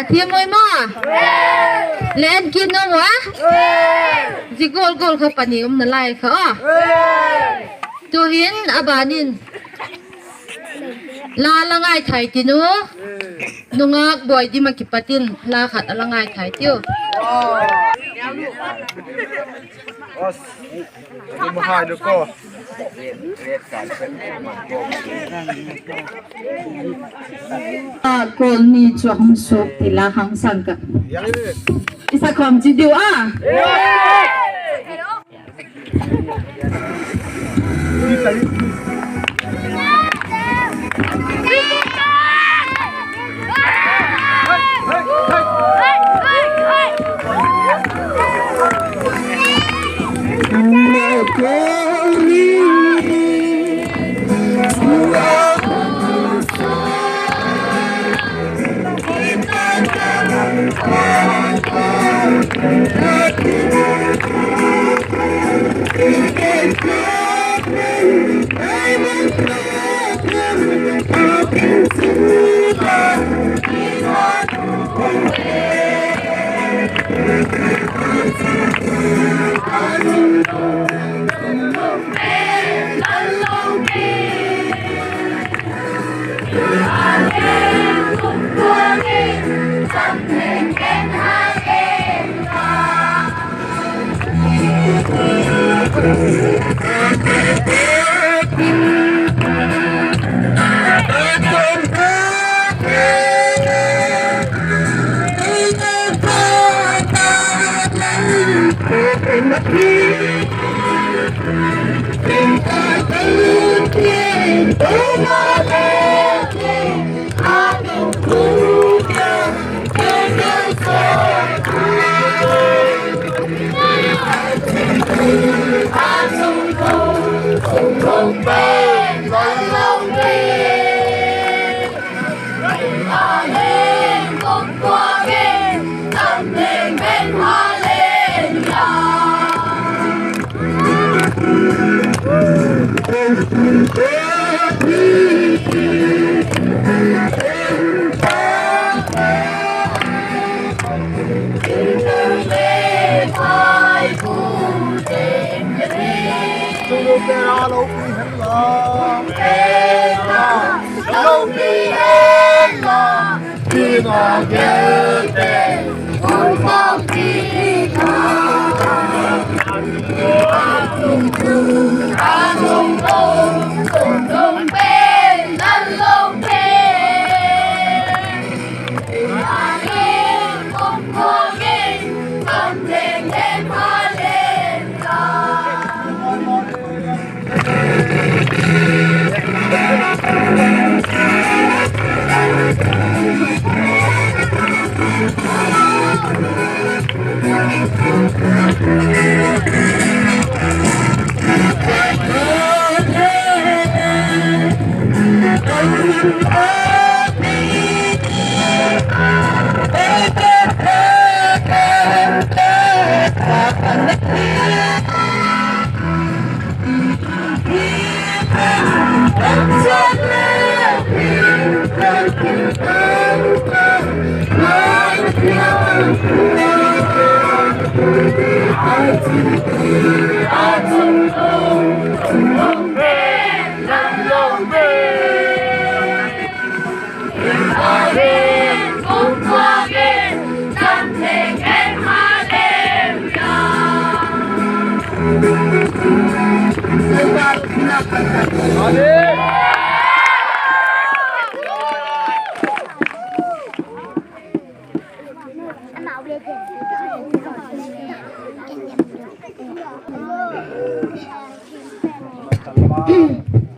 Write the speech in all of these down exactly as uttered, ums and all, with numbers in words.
A thiam ui maw? Le en kit nuam ua? Zia gual gual kha pani umna lai kha a. Tu'hin a ban in la la ngaithai tin u. Nungak Buaidim ah kipat in la khat a la ngaithai tiu. A, kawl ni chu a hung suak ti la hangsan ka. I sa khawm chi diu a.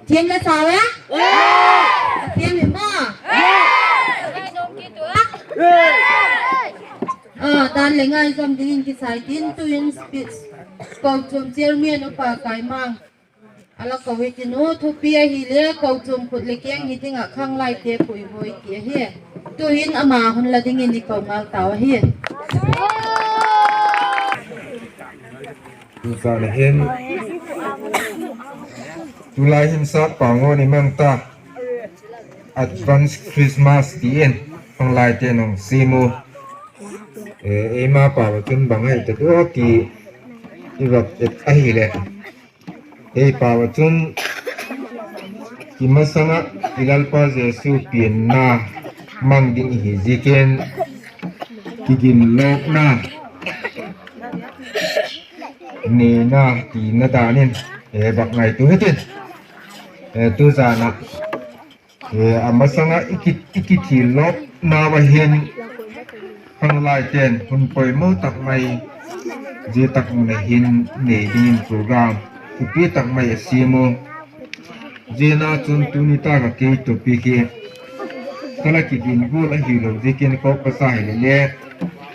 Thiam la sa a? Thiam hi maw? A, dan le ngai zom dingin kisai tin tuin speech kochuam chairman upa Kaimang a la ko hitin u, thupi ahile kochuam khut le keng hi ding ah khanglaite puihuai ti ahi. Tu'hin ama hun la dingin i ko ngal tau ahi. Tulai hin, tulai hin sât pangaw ni mang ta, Advance Christmas ti in. Khanglaite'n hung siam u. Eima pau ah chun bang ahi ta diam ti i vak et ahileh, ei pau ah chun i masang ah i Lalpa Jesu pianna mang ding i hi ziakin, kiginlawkna neina tina dan in vak ngaitua hitin, tuzan ah a masang ah i kithillawknau a hin, khanglaite'n hun poimaw tak mai zia tak mun ah hin nei dingin program thupi tak mai a siam u. Zia na chun tuni tâk ah kei topic hi ka la kigin gual ahilo ziakin khawk ka sa hileh le,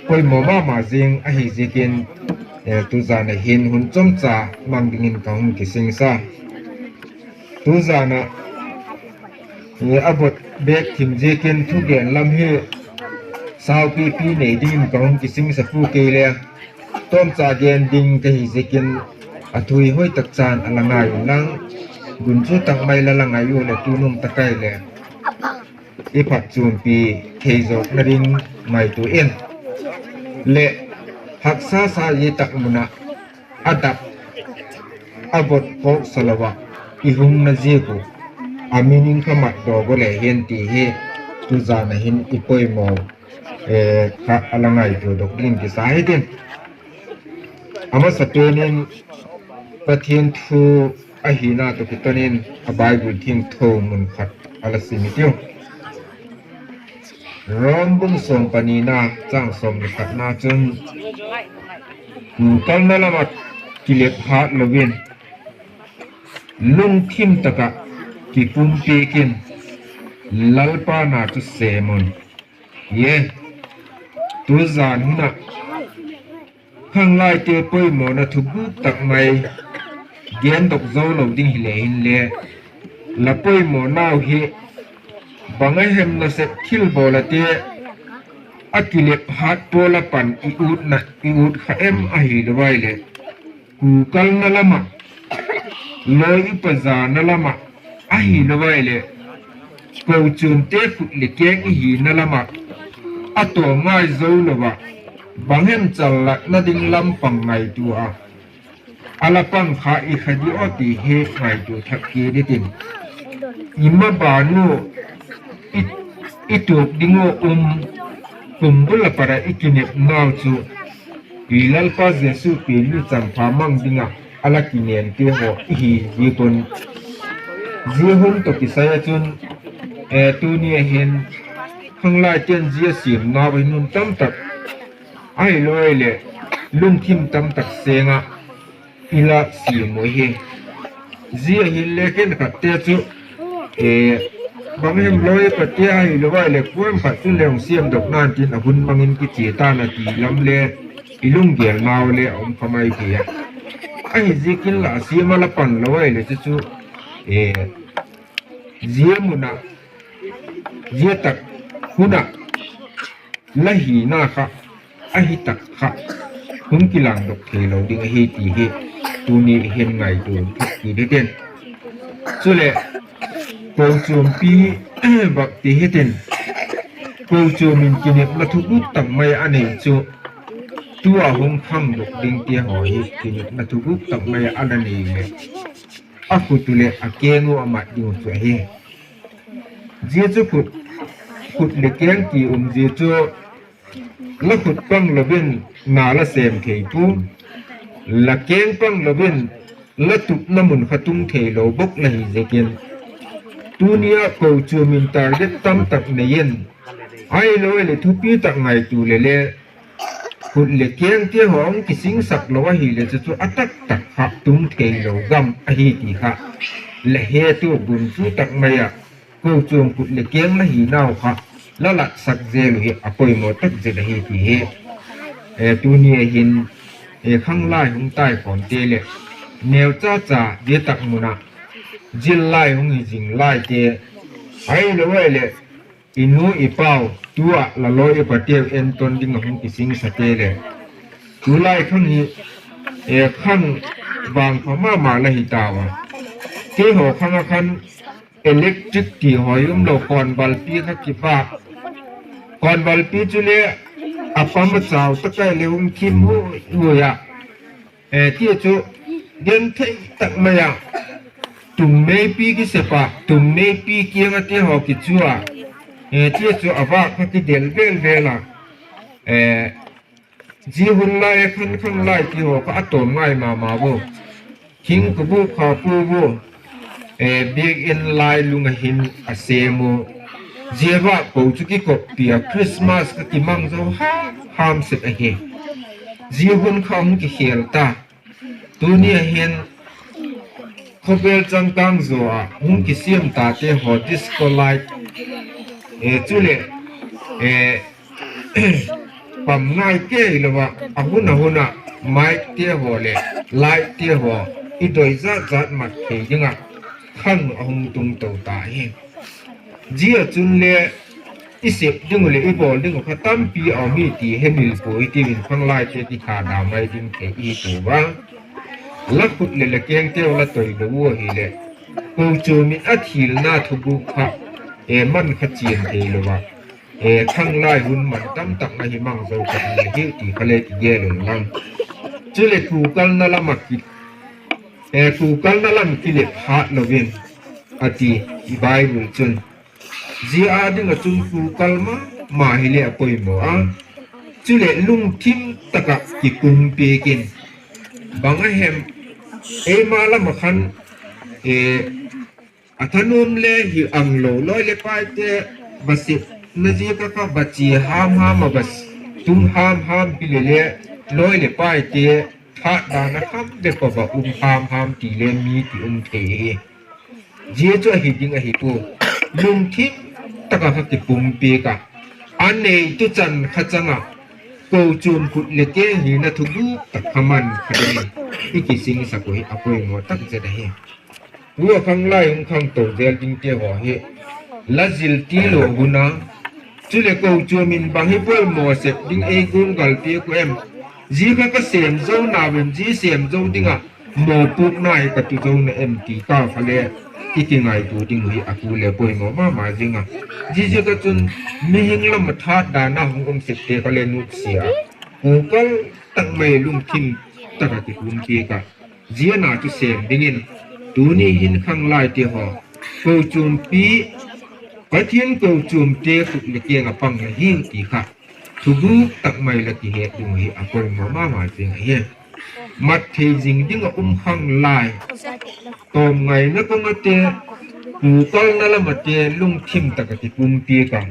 poimaw ma ma zing ahi ziakin, tuzan ah hin hun chomcha mang dingin ka hung kisingsa. Tuzan ah a vot bêk thim ziakin thugen lam hi saupipi nei dingin ka hung kisingsa pua kei le, tawmcha gen ding ka hi ziakin, a thu hi hoi tak chan a la ngai inlang, gunchu tak mai la la ngai u leh tunung tak ai leh i phatchuampi thei zawkna ding ngaitua in, leh haksa sa zia tak mun ah a dap a vot khawksa lo ah i hungna ziak uh a meaning kha matdaw bawl le hin ti hi tuzan ah hin i poimaw kha a la ngaituadok dingin kisa hitin. A masapen in Pathian thu ahina tawh kiton in a Bible thiangtho mun khat a la sim i tiu. Rom bung sawm panina chang sawm leh khatna chun, kukalna lam ah kilep hat lo in, lungthim tak ah kipumpiak in, Lalpa na chu sêm un. Tuzan hun ah khanglaite poimawna thuguk tak mai gendok zo lo ding hile hinle, la poimawnau hi bang a hem nasep thilbawl ate a kilep hat pawl a pan i ut kha em ahilo ai leh, kukalna lam ah, lawi upa zana lam ah, ahilo ai leh kochuamte khut leh keng i hina lam ah, a tawm ngai zo lo ah, bang hem challatna ding lam pang ngaitua a, a la pang kha i kha di aw ti hi ngaitua thak kit i tin. I maban u, i tuak ding ua um, kum bul a pat ah i kinepnau chu i Lalpa Jesu pianna champha mang ding ah a la kinepte haw i hi ziak un. Zia hun tawh kisai ah chun, tuni a hin khanglaite'n zia siamnau a hin hun tamtak, ahilo ai leh lungthim tamtak seng ah i la siam uh hi. Zia hinle khenkhatte chu bang hem lawi upate ahilo ai leh kuam khat chun le hung siamdok nan tin a hun mang in kichia ta'n a ti lam le i lunggêlnau le a um kha mai thei a. Ahi ziakin la siam a la pan lo ai leh chu chu, zia mun ah, zia tak hun ah la hina kha, ahi tak kha hung kilâkdok theilo ding ahi ti hi tuni hin ngaitua thak kit i tin. Chuleh, kochuampi bak ti hitin, kochuam in kinepna thuguk tak mai a nei chu, tu a hung khangdok dingte haw hi kinepna thuguk tak mai a la nei leh, a khut u leh a keng u a mat ding uh chu ahi. Zia chu khut leh keng ti um zia chu, la khut pang lo in na la sêm thei pua, la keng pang lo in la tupna mun kha tung theilo bawk la hi ziakin, tuni ah kochuam in target tamtak nei in, ahilo ai leh thupi tak ngaitua leh le, khut leh kengte haw hung kisingsak lo ahileh chu chu a taktak kha tung theilo gam ahi ti kha la het u, gunchu tak mai ah kochuam khut leh keng la hinau kha la latsak zel uh hi a poimaw tak zet ahi ti hi. Tuni a hin, khanglai hung taikhawmte leh, neuchacha zia tak mun ah zillai hung hi zing laite, ahilo ai leh i nu i pau, tu ah la lawi upateu enton ding a hung kisingsate leh, tulai khang hi khang vangpha ma ma la hi tau a. Keihaw khang ah khan electric ti haw umlo, khawnbalpi kha kipâk Kawtvalpi chule a pam a chau tak ai leh hung thim huai huai a, ti chu genthei tak mai a, tummeipi kisep a, tummeipi kiang a te haw kichu a, ti chu a vâk kha kidel vel vel a, zia hun lai a khan khanglai ti haw kha a tawm ngai ma ma u. Thing kha bu kha pu u, biak in lailung a hin a sêm u. Zia vâk ko chu kikoppi a Christmas kha kimang zo ham ham sek ahi. Zia hun kha hung kikhêl ta. Tuni a hin khawvel changkâng zaw ah hung kisiam tate haw disco light, chuleh pam ngai kei lo a, a hun a hun ah mike te haw leh light te haw i doi zat zat mat thei ding ah khang a hung tung to ta hi. Zia chun le i sep ding uh leh i bawl ding uh kha tampi a um hi ti hemil pua i tiu in khanglaite kithada mai ding thei i hi pua a. La khut leh la kengteu la toi lo u ahileh, kochuam in a thilna thubûk kha man kha chian thei lo a, khanglai hun man tam tak la hi mang zo kha ding ahiu ti kha le kigel un lang. Chuleh kukalna lam ah ki, kukalna lam kilep hat lo in a ti i Bible chun. Zia â ding ah chun kukal ma ma hileh a poimaw a. Chuleh lungthim tak ah kipumpiak in, bang a hem, eima lam ah khan a thanuam le hi ang lo, lawi leh paite va sepna ziak a kha va chia ham ham a, va tung ham ham hile le, lawi leh paite thatdan a kham bep a va um ham ham ti le mi ti um thei hi. Zia chu ahi ding ahi pua. Lungthim tak ah kha kipumpiak a, a neitu chan kha chang ah, kochuam khut leh keng hina thubûk tak kha man kha ding in i kisingsak uh hi a poimaw tak zet ahi. Tu a khanglai hung khangto zel dingte haw hi la zil ti lo hun a, chuleh kochuam in bang hi poimaw sep ding ei guanggal piak uh em? Zia kha ka sêm zo na em, zia sêm zo ding ah mawpuakna hi ka tu zo na em ti kha kha le i kingaitua ding uh hi a tu le poimaw ma ma zing a. Ziaziak a chun mihing lam ah thatdan a hung um sekte kha le nutsia a, kukal tak mai lungthim tak ah kipumpiak a, zia na chu sêm dingin tuni hin khanglaite haw, kochuampi, Pathian kochuamte khut leh keng ah pang la hiu ti kha thubûk tak mai la kihet ding uh hi a poimaw ma ma zing ahi. Mat thei zing ding ah um khanglai, tawmngaina kawng ate, kukalna lam ate lungthim tak ah kipumpiak a,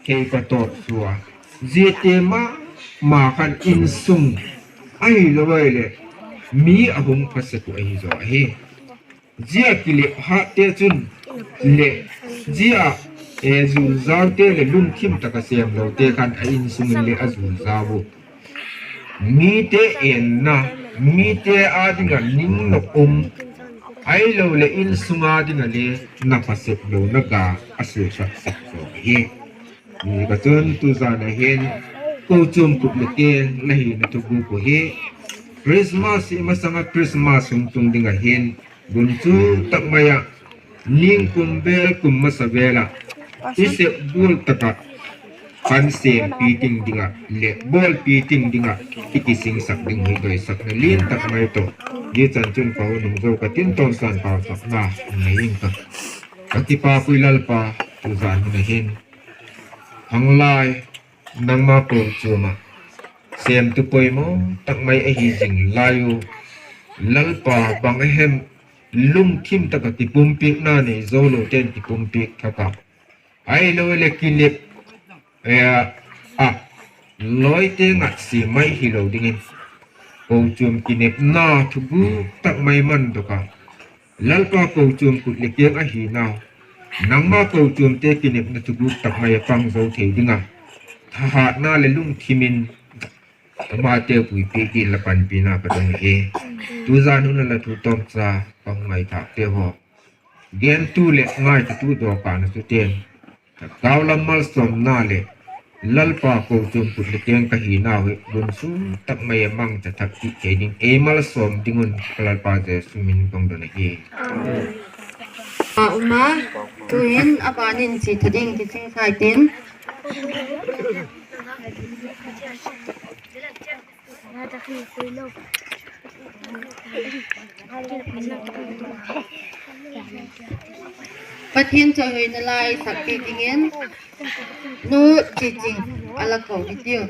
thei ka tawp sua, ziate ma ma khan insung ahilo ai leh mi a hung pha sek uh ahi zaw ahi. Zia kilep hatte chun leh, zia a, zulzaute leh lungthim tak ah sêmlote khan a insung in le a zulzau uh. Mite enna, mite â ding ah ningnop um, ahiloleh insung â ding ah le na pha sek lona ga a suaksak sek zaw ahi. Zia ka chun tuzan a hin kochuam khut leh keng la hina thubûk uh hi, Christmas i masang ah Christmas hung tung ding a hin, gunchu tak mai ah, ningkum vêl kum masa vêl ah i sep gual tak ah pan sêmpi ting ding ah leh bawlpi ting ding ah i kisingsak ding uh hi doisakna lian tak mai tawh, zia chan chun ka hun hung zo ka tin, tawmsan pauchapna nei ing ka. Ka kipakpui Lalpa, tuzan hun a hin khanglai, nangma kochuam ah sêmtu poimaw tak mai ahi zing lai u, Lalpa, bang a hem, lungthim tak ah kipumpiakna nei zo lote'n kipumpiak thak ah, ahiloleh kilep ah lawite ngatsia mai hilo dingin, kochuam kinepna thubûk tak mai mandok a, Lalpa, kochuam khut leh keng ahi nau, nangma kochuamte kinepna thubûk tak mai a pang zo thei ding ah, thahatna leh lungthim in amateu puipiak dingin la panpina ka dong ahi. Tuzan hun a la thu tawmcha ka hung ngaithâkte haw, gentu leh ngaithatu dawkân a tute'n, thagau lam malsawmna leh Lalpa, kochuam khut leh keng ka hinau hi gunchu tak mai a mangcha thak kit thei ding ei malsawm ding un ka Lalpa Jesu min ka hung don ahi. A um a, tu'hin a ban in chia tha ding kisingsai tin. Pathian chawihoina la i sak ti dingin, Nu Chiching a la ko i tiu.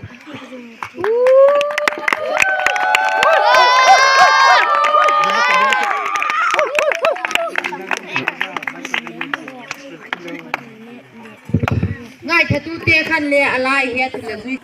Ngaithatute khan le a la i hiat le zui.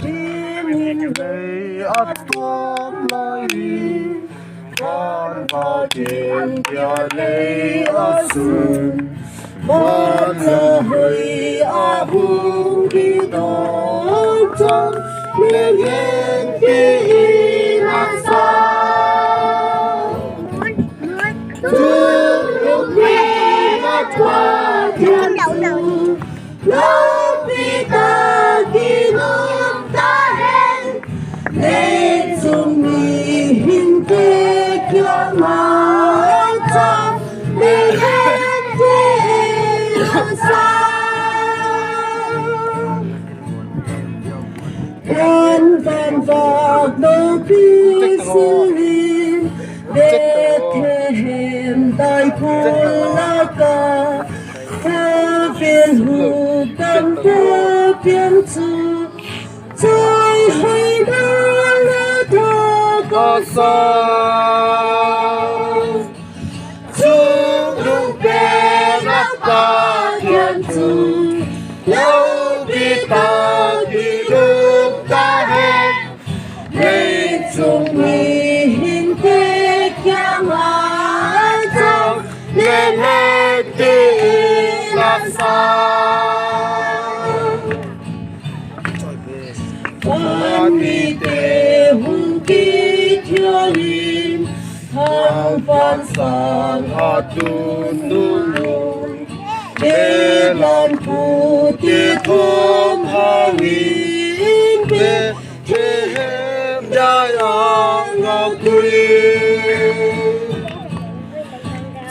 Tin in lei a tuam lai, van va tin tia lei a sun, van la hoi a hung kidon chang, leng hen ti in a sa. Chungnung pen a Pathian chu, lopi tak in um ta hen, leichung mihingte kiang ah chang, leng hen ti in a sa. Khan van vak lopi sil in, Bethlehem tai phu lak ah, khawvel hukdamte piang chu, chawihoina la tak a sa. Chungnung pen a Pathian chu, lopi tak in um ta hen, leichung mihingte kiang ah chang, leng hen ti in a sa. Van mite hung kithial in, thangvan sâng a tun nung, Bethlehem pute thawm hau in, Bethlehem dai ah a pui.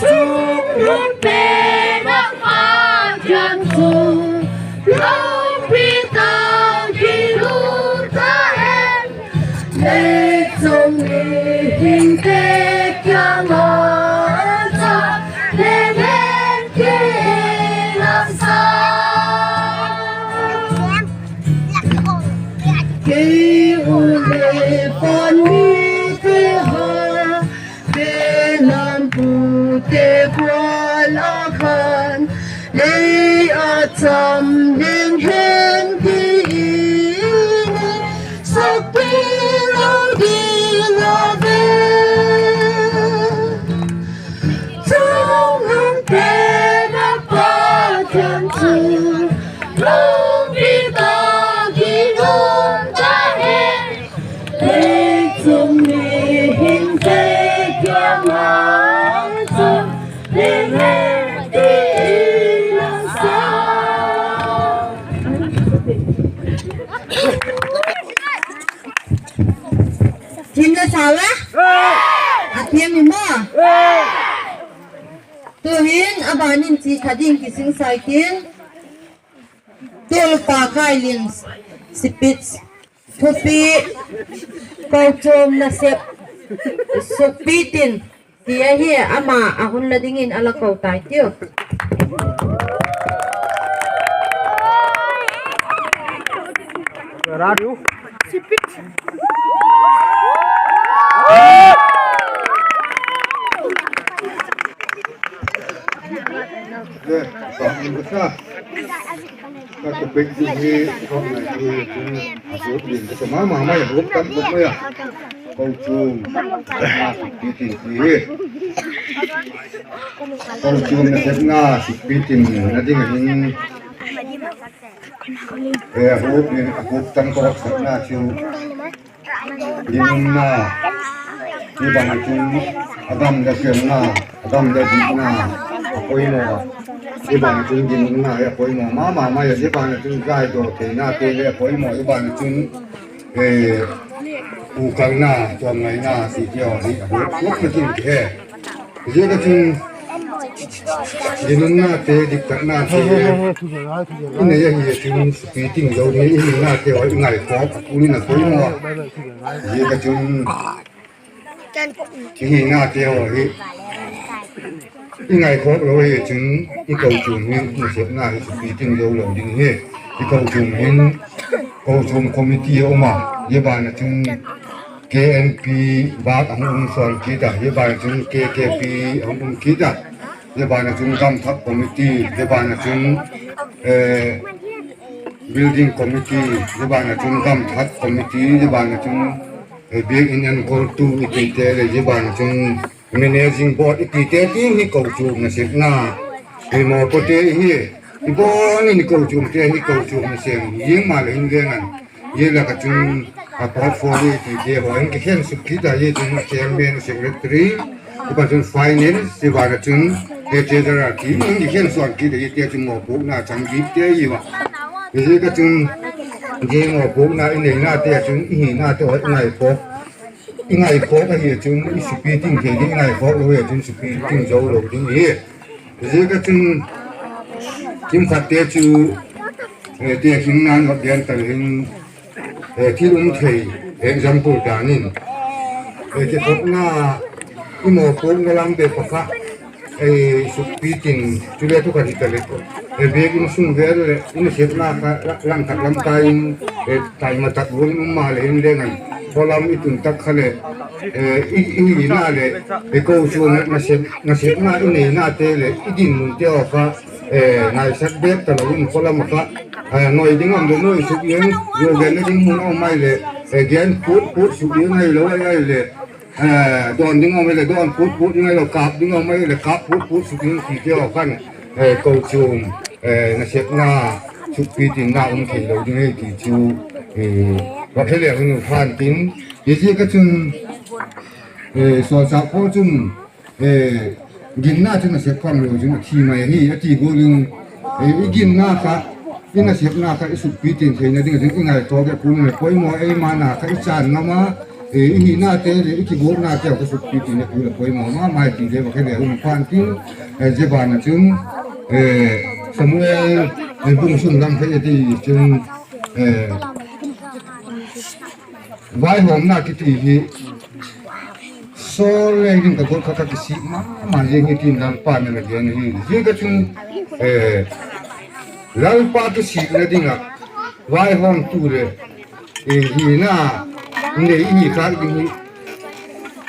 Chungnung pen a Pathian chu, lopi tak in um ta hen, leichung mihingte kiang ah chang, leng hen ti in a sa. Kei u le van mite haw, Bethlehem pute gual ah khan, lei a cham leng hen ti in, sakpi lo ding a ve. Chungnung pen a Pathian chu, lopi tak in um ta hen, leichung mihingte kiang ah chang, leng hen ti in a sa. Thim la sa a? A thiam i maw? Tu'hin a ban in chi khat ding kisingsa i tin, Tu'lu pa Kailing Sipit thupi, Kochuam Nasep Sukpitin ti ahi, ama a hun la dingin a la ko tai tiu. Kochuam nasepna sukpi tinna ding ah hin, e, a huap in, a huap tang ka hotsakna chu, ginumna, zia ban ah chun a gam le siamna, a gam le dikna a poimaw. Zia ban ah chun ginumna hi a poimaw ma ma mai a, zia ban ah chun zaidaw theinate le a poimaw. Zia ban ah chun, e, ukalna, chawmngaina ti ti haw hi a huap, huap na ding ki he. Zia ka chun, ginumnate, diktaknate i nei ahi a chun sukpi ting zo ding, i hinate haw i ngaikhawk a, kum in a poimaw a. Zia ka chun, i hinate haw hi i ngaikhawk lo ahi chun, i kochuam hi nasepna hi sukpi ting zo lo ding hi. I kochuam hin, kochuam committee a um a, zia ban ah chun K N P bâk a hung um sawn kit a, zia ban ah chun K K P a hung um kit a, zia ban ah chun gam thak committee, zia ban ah chun, e, building committee, zia ban ah chun gam thak committee, zia ban ah chun, e, biak in enkoltu i tite leh, zia ban ah chun managing board i tite tin hi kochuam nasepna, e, mawpuakte hi, i bawn in i kochuamte hi kochuam nasem ziang maleh hin veng an, zia lak ah chun a portfolio i tite haw in kikhen suk kit a, zia chun a chairman, a secretary, zia ban chun finance, zia ban ah chun treasurer ti in kikhen sawn kit a, ziate chu mawpuakna chang dikte i va. Zia ka chun, zia mawpuakna i neinate ah chun i hinate haw i ngaikhawk, i ngaikhawk ahi a chun i sukpi ting thei ding, i ngaikhawk lo ahi a chun sukpi ting zo lo ding hi. Zia ka chun, kimkhatte chu, e, tekhinna'n va gen ta le hin, e, thil um thei, example dan in, e, kikhopna, i mawpuakna lam bep ah kha, e, sukpi tin, chule tu kha hi ta le, e, biak in sung vel leh i nasepna kha, langkhat lam tai in, e, taima tak gual in um maleh hin leng an, khawlam i tun tak kha leh, e, i, i hina leh, e, kochuam nasep, nasepna i neinate leh i dinmunte haw kha, e, ngaisak bep talo in khawlam ah kha, e, noi ding a um leh noi suk in, zia genna ding mun a um ai leh, e, gen put put suk in ahilo ai ai leh, e, dawn ding a um ai leh dawn put put ding ahilo, kâp ding a um ai leh kâp put put suk in tite haw khan, e, kochuam, e, nasepna sukpi tinna um theilo ding ahi ti chu, e, va khe le hun u phan tin, i zia ka chun, e, sawlchâk Paul chun, e, ginna chun nasep pang lo chun a thi mai ahi a ti gual in, e, i ginna kha, i nasepna kha i sukpi tin theina ding a chun i ngaikhawk a kul in a poimaw, eima na kha i chan ngam a, e, i hinate leh i kiguatnate kha sukpi tin a kul a poimaw ma ma ti le va khe le hun u phan tin, e, zia ban ah chun, e, Samuel, e, bung sung lam thei a ti chun, e, vaihawmna kiti hi sawl leng ding ka guat kha ka kisik ma ma zing hi tin Lalpa'n a la gen ahi. Zia ka chun, e, Lalpa kisikna ding ah vaihawmtu leh, e, hina nei i hi khâk ding hi,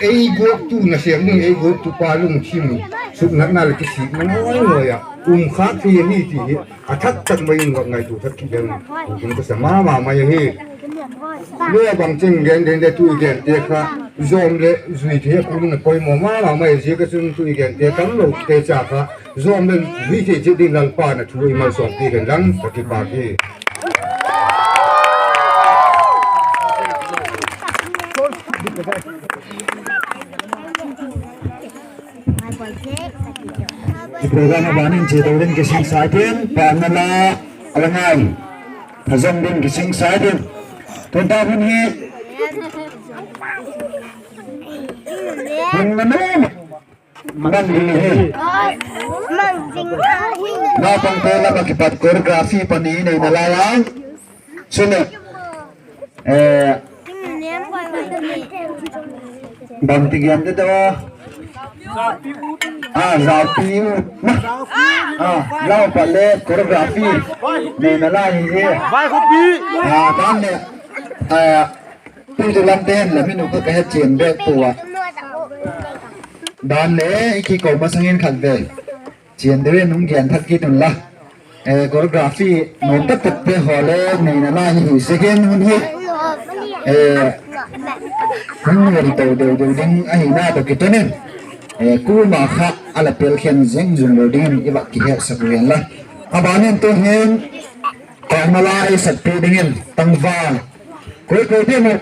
ei guattu nasêm ding, ei guattupa lungthim suknatna leh kisikna ngai ngai ah um khâk thei ahi ti hi a thak tak mai in va ngaitua thak kit leng, kum ka sa ma ma mai ahi. Lua bang ching gen den de tu i gente kha zawm leh zui thei a kul in a poimaw ma ma mai, zia ka chun tu i gente tamlote cha kha zawm leh zui thei chiat ding Lalpa'n a thu ei malsawmpiak hen lang ka kipâk hi. Program a ban in chia ding kisingsa tin, pâkna la a la ngai, a zang ding kisingsa tin. Tun ta hun hi hun na nu mang ding hi. Naupangte lam ah kipat choreography pani neina lai a, chuleh, e, bangti gen de daw, a, zaupi u, a, lau pat le choreography neina lai hi. A, dan leh, a, tu tu lam ten la min u ka ka het chian bek pua. Dan leh i kiko masang in khat vei chian deu in hung gen thak kit unla. E, choreography nuam tak takte haw le neina lai hi, second hun hi, e, hung nuam to deu deu ding ahina tawh kiton in, Kuama kha a la pelkhen zeng zung lo dingin i va kihetsak u hen la. A ban in tu hin, tawmna la ei sakpi dingin tangval koi koi te mu.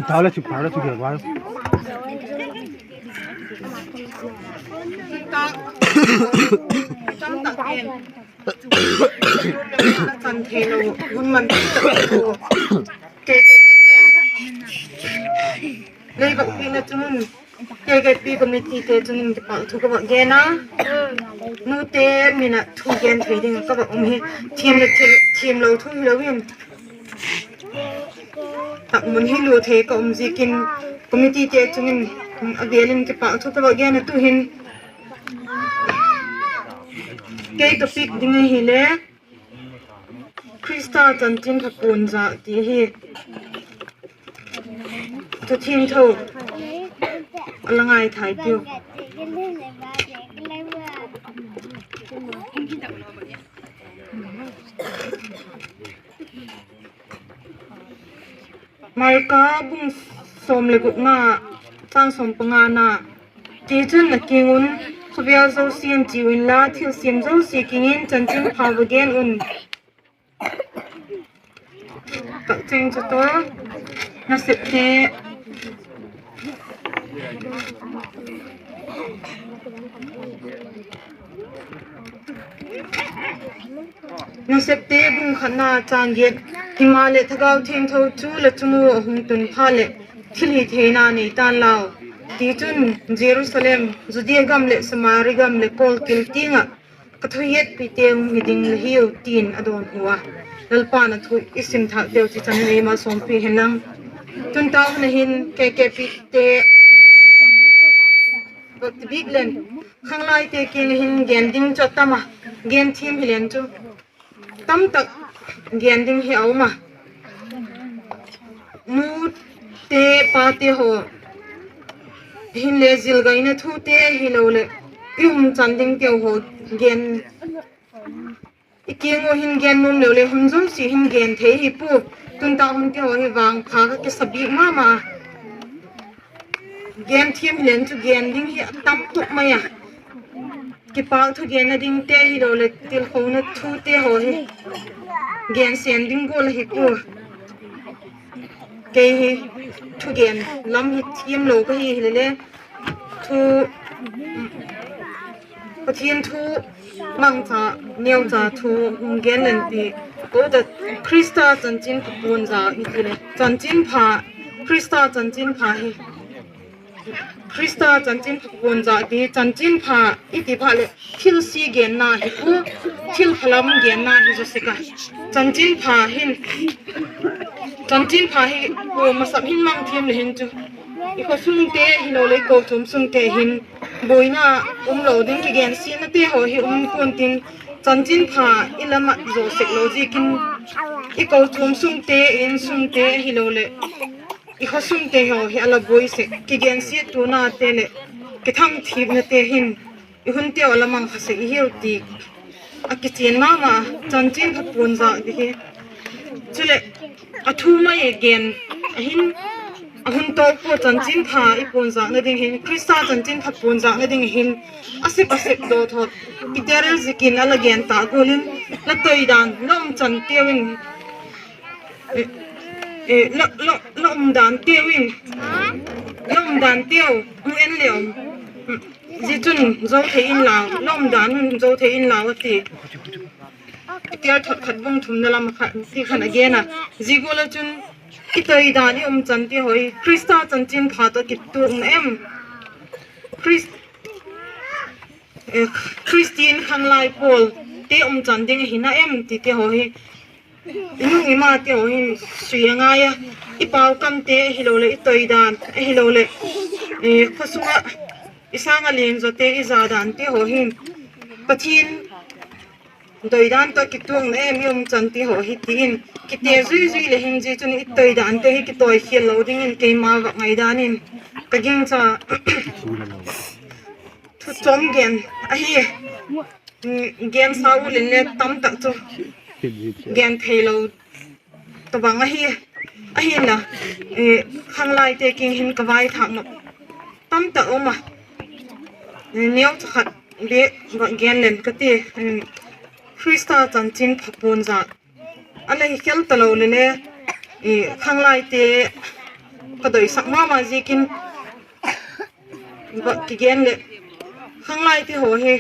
Tau le chu, tau le chu, ke ba. Chan thei lo hun man. Ke, ke, ke. Lei bak pi na chun. K K P committee te chung in kipak thu ka va gen a. Nute min a thu gen thei ding ka va um hi. Thiam le thiam, thiam lo thu hilo in. Tak mun hi lu thei ka um ziakin committee te chung in a vêl in kipak thu ka va gen a tu'hin. Kei topic ding ahile Khrista chanchinpha puanzak ti hi. Thu thiangtho a la ngaithai tiu. Marka bung sawm le gukna, chang sawm pangana. Tichun, a kiang un, khawvel zosia'n chiu inla, thilsiam zosia kiang in chanchinpha va gen un. Takcheng chu tawh, nasepte, Nasepte bung khatna chang giat. Himaleh, Thagau Thiangtho chu la chung ua a hung tun phat leh, thilhitheina nei ta'n lau. Tichun, Jerusalem, Judea gam leh Samari gam leh kawlkil tiang ah ka thuhiatpite hung hi ding la hiu, ti'n a dawnhu a. Lalpa'n a thu i sim thâkteu chi chan in ei malsawmpi hen lang. Tun tau hun a hin K K P te bak ti bik leng, khanglaite kiang hin gen ding chu a tam a, gen thiam hi leng chu tamtak gen ding hi a um a. Nute pate haw hinle zilgaina thute hiloleh i umchan dingteu haw gen, i kiang ua hin gen nuam leu le hun zosia hin gen thei hi pua. Tun tau hunte haw hi vangpha ka kisa bik ma ma. Gen thiam hi leng chu gen ding hi a tam tuk mai a. Kipâk thu genna dingte hiloleh tilkhona thute haw hi gen sêm ding gual ahi pua. Kei hi thugen lam hi thiamlo ka hi hilele, thu, Pathian thu mangcha, neucha thu hung gen leng ti. Ko ta, Khrista chanchinpha puanzak i ti le, chanchinpha, Khrista chanchinpha hi, Khrista chanchinpha puanzak ti, chanchinpha i ti phat leh thilsia genna hi pua, thilpha lam genna hi zaw sek a. Chanchinpha hin, chanchinpha hi, masap hin mang thiam le hin chu, i khawsungte hiloleh kochuam sungte hin buaina umlo ding kigensiatnate haw hi um pua'n tin, chanchinpha i la mat zaw sek lo ziakin, i kochuam sungte, i insungte hiloleh i khawsungte haw hi a la buai sek, kigensiattuanate leh kithangthipnate hin i hunteu a la mang kha sek i hiu ti a kichian ma ma. Chanchinpha puanzak di hi, chuleh a thu mai gen a hin, a hun tawk pua, chanchinpha i puanzakna ding hin, Khrista chanchinpha puanzakna ding hin a sep a sep daw tho, Peter ziakin a la gen ta gual in, la toi dan, la umchan teu in, la umdan teu in, la umdan teu hung en le um, zia chun zo thei inlau, la umdan hun zo thei inlau a ti. Peter thot khat bung thumna lam kha ti khan a gen a, zia gual ah chun i toi dan, i umchan ti haw hi Khrista chanchinpha tawh kituak na em? Khristian khanglai pawlte umchan ding ahi na em tite haw hi, i nu i mate haw hin sui a ngai a, i pau kamte ahiloleh i toi dan ahiloleh khawsung ah i sâng a lian zawte i za dante haw hin Pathian toi dan tawh kituak na em i umchan ti haw hi ti in kite zui zui le hin, zia chun i toi dante hi kitawikhial lo dingin keima vak ngaidan in ka gingcha. Thu chawm gen ahi, gen sau leng le tamtak chu gen theilo tabang ahi, ahinla khanglaite kiang hin ka vaithâk nop tamtak um a, neucha khat bêk vak gen leng ka ti. Khrista chanchinpha puanzak a la hi khel talo le le, khanglaite ka doisak ma ma ziakin va kigen leh, khanglaite haw hi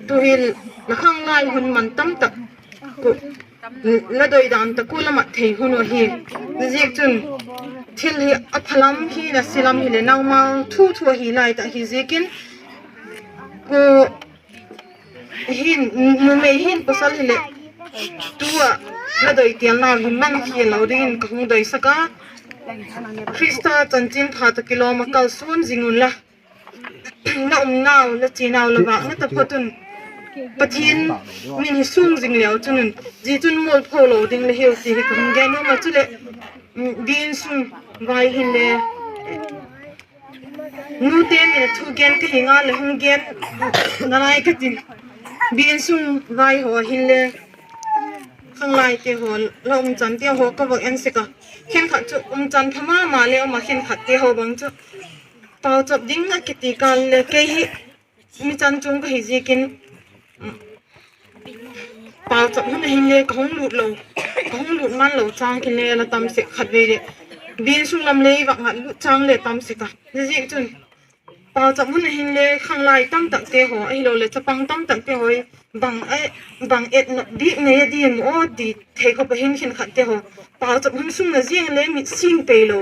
tu'hin la khanglai hun man tam tak uh la doi dan tak uh la mat thei hun uh ahi. Ziaziakchun thil hi a pha lam hi na, sia lam hileh naumal thu thu ahi lai tak hi ziakin, numei hin pawsal hileh tu ah la doi tialnau hi mang khial lo dingin ka hung doisak a. Khrista chanchinpha tawh kilawm ah kalsuan zing unla, la umnau, la chianau, la vâkna taphot un Pathian min hi suang zing leu chun un, zia chun mualpho lo ding la hiu ti hi ka hung gen nuam a. Chuleh, biakin sung vai hinle, nute min a thugen ka hi ngal leh hung gen nalai ka tin. Biakin sung vai haw hinle, khanglaite haw, la umchante haw ka va en sek a. Khenkhat chu umchan pha ma ma le um a, khenkhatte haw bang chu pauchap ding a kiti kal le, kei hi mi chan chuang ka hi ziakin pauchap hun a hinle ka hung lût man lo châng kinle la tam sek, khatvei leh biakin sung lam le i vak ngat lût châng le tam sek a. Ziaziakchun pauchap hun a hinle khanglai tam takte haw ahiloleh chapang tam takte haw, bang et nop bik nei a diam aw ti thei khop a hin khenkhatte haw, pauchap hun sung na ziang le mit sîng pei lo,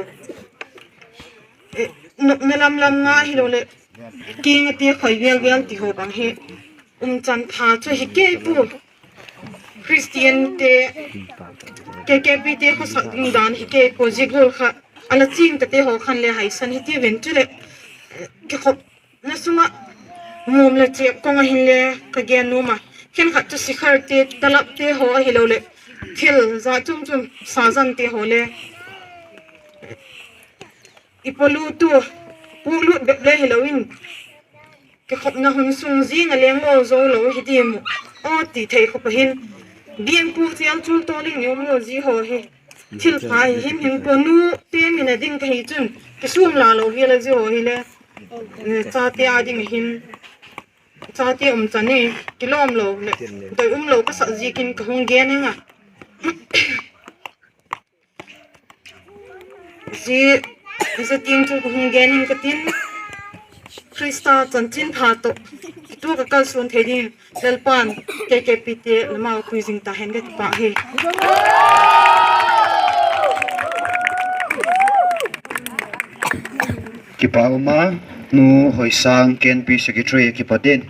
nopna lam lam nga ahiloleh kiang a ti khoi vel vel ti haw bang hi umchan pha chu hi kei pua. Khristiante, K K P te khawsak ding dan hi kei pua, zia gual kha a la ching tate haw khan le haisan hi ti ven chuleh, kikhopna sung ah muam leh chiap kawng a hinle ka gen nuam a. Khenkhat chu sikharte, talapte haw ahiloleh thil za chum chum, sazante haw le i pawlut u, puaklut bep le hilo in, kikhopna hun sung zing a leng mawl zo lo hi diam aw ti thei khop a hin, biang pu chial chul tawl in i um lo zia haw hi thil pha hi him him pua. Nute min a ding ka hi chun kisûm la lo hial a, zia haw hile chate â ding a hin, chate umchan i kilawm lo leh doi um lo ka sak ziakin ka hung gen ing a. Zia, zia tiang chu ka hung gen ing ka tin, Khrista chanchinpha tawh tu ka kalsuan thei ding Lalpa'n K K P te la mau pui zing ta hen ka kipâk hi. Kipâk um a, Nu Hoisâng, K N P Secretary a kipat in,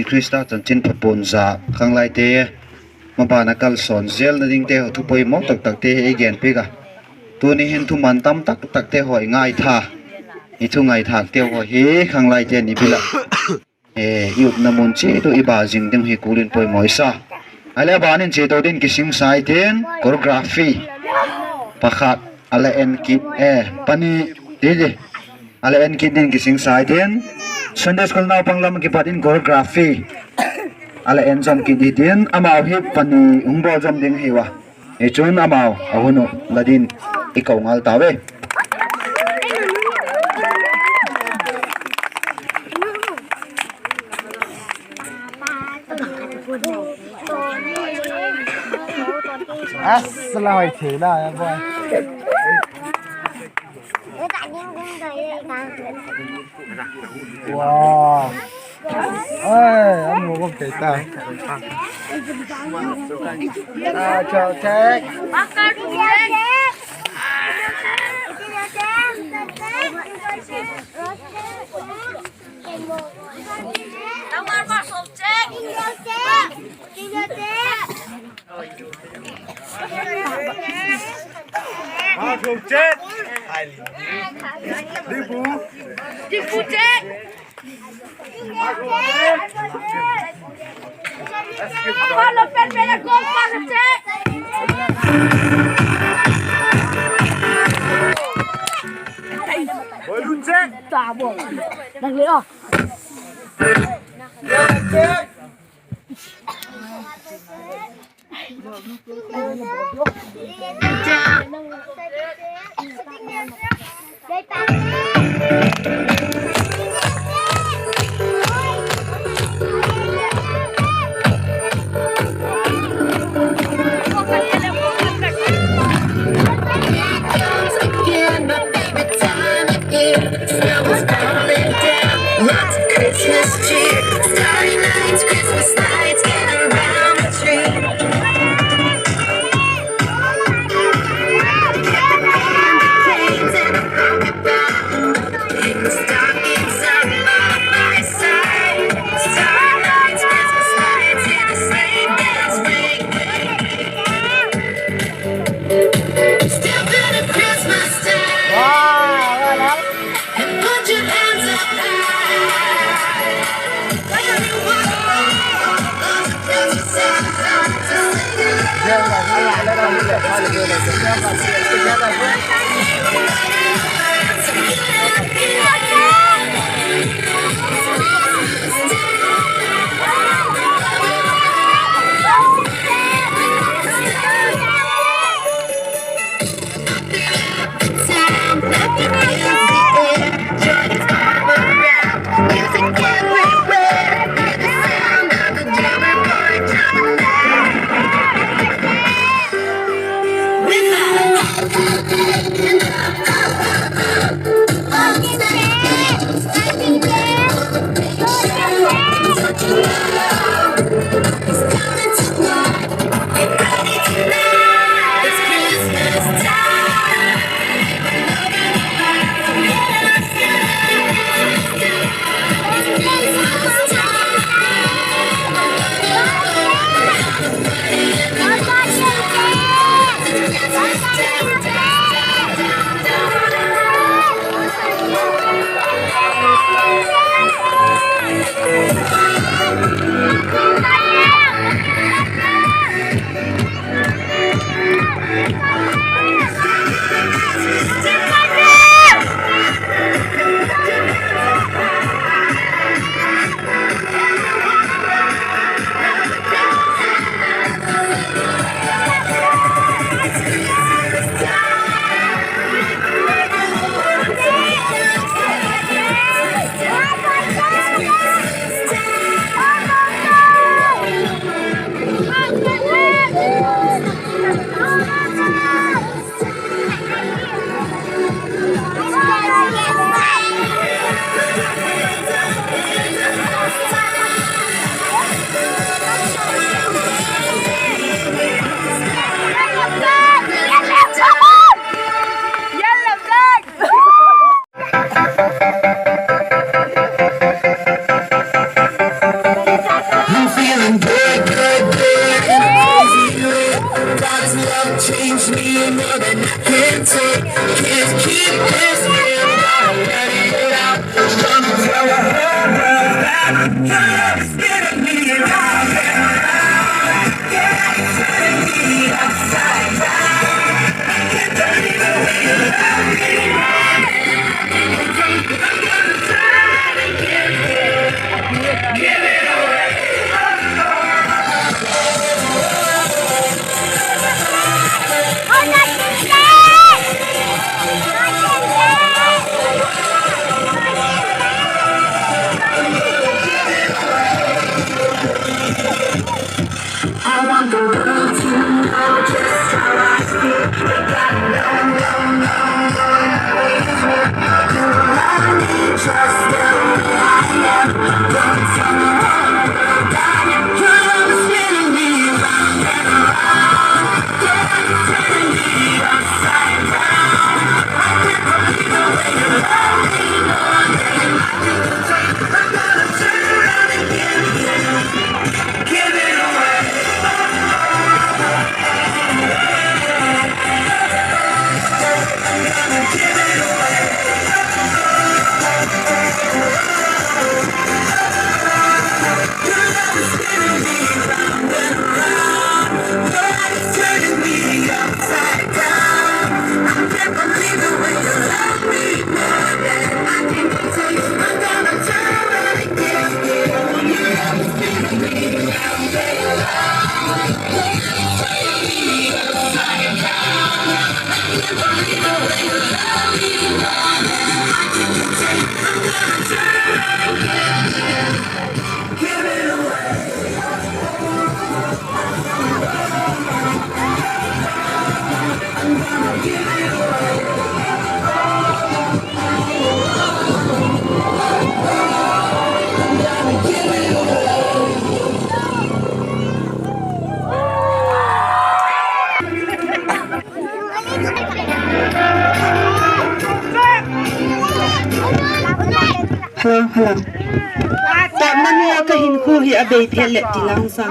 Khrista chanchinpha puan za khanglaite maban a kalsawn zelna dingte haw thu poimaw tak takte hi ei gen piak a. Tuni hin thuman tam tak takte haw i ngaitha, i thu ngaithâkteu haw hi khanglaite'n i bil ah i upna mun chiat u i ba zing ding hi kul in poimaw i sa. Ahileh a ban in chia to din kisingsa i tin, choreography pakhat a la en kit, pani ti di, a la en kit din kisingsa i tin, Sunday School naupang lam kipat in choreography a la en zom kit hi tin, amau hi pani hung bawl zom ding hiu a. Hichun amau a hun uh la din i ko ngal tau e. As, la hoi thei la, boy. Wow. Ai, a mu bawk kei ta. Ah, chau, check. Snow is falling down, lots of Christmas cheer. Starry nights, Christmas lights, get around the tree. Candy canes and a pumpkin bound. Hang the stockings up by the fireside. Starry nights, Christmas lights, and the sleigh bells ring, ring, ring. Step into Christmas time. Wow, what else? And put your hands up high. Everyone, all the girls are singing. I'm feeling good, good, good. God's love changed me more than I can take. Can't keep this in, gotta let it out. Gonna tell the whole world that your love is getting me around and around. Yeah, it's turning me upside down. I can't believe the way you love me. Hello, hello. Tawpna ni a ka hinkhua hi a bei phet leh ti lang sa.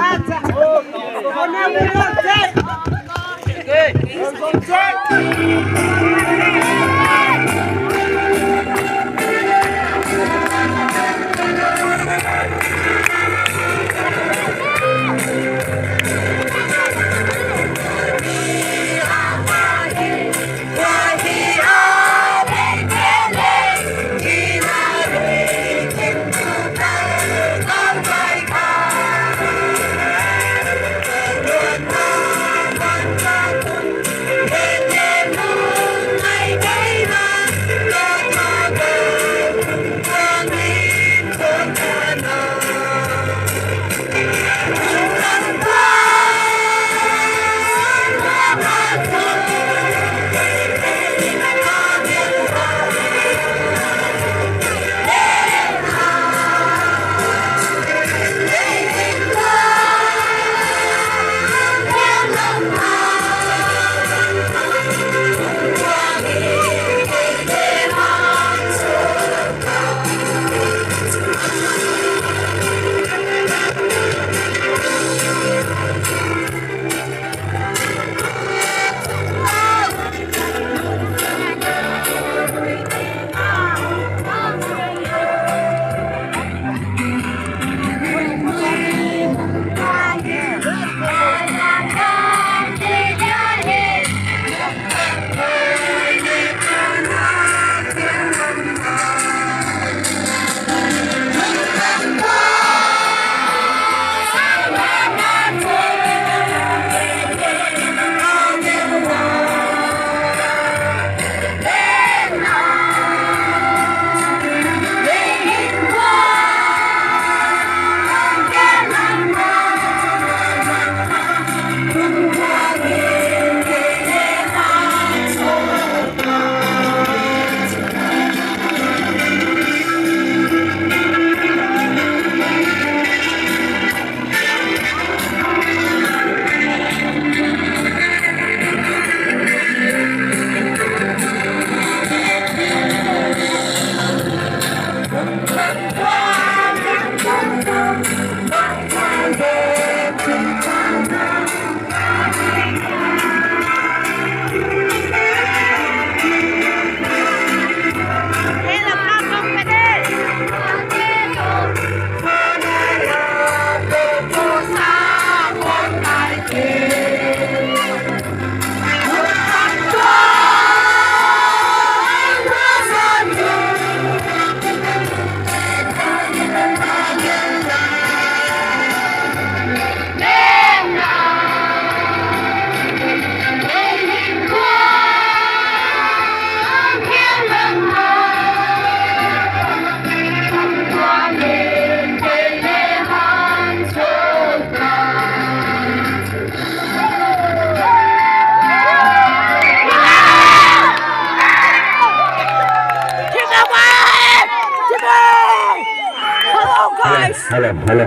Hello, hello.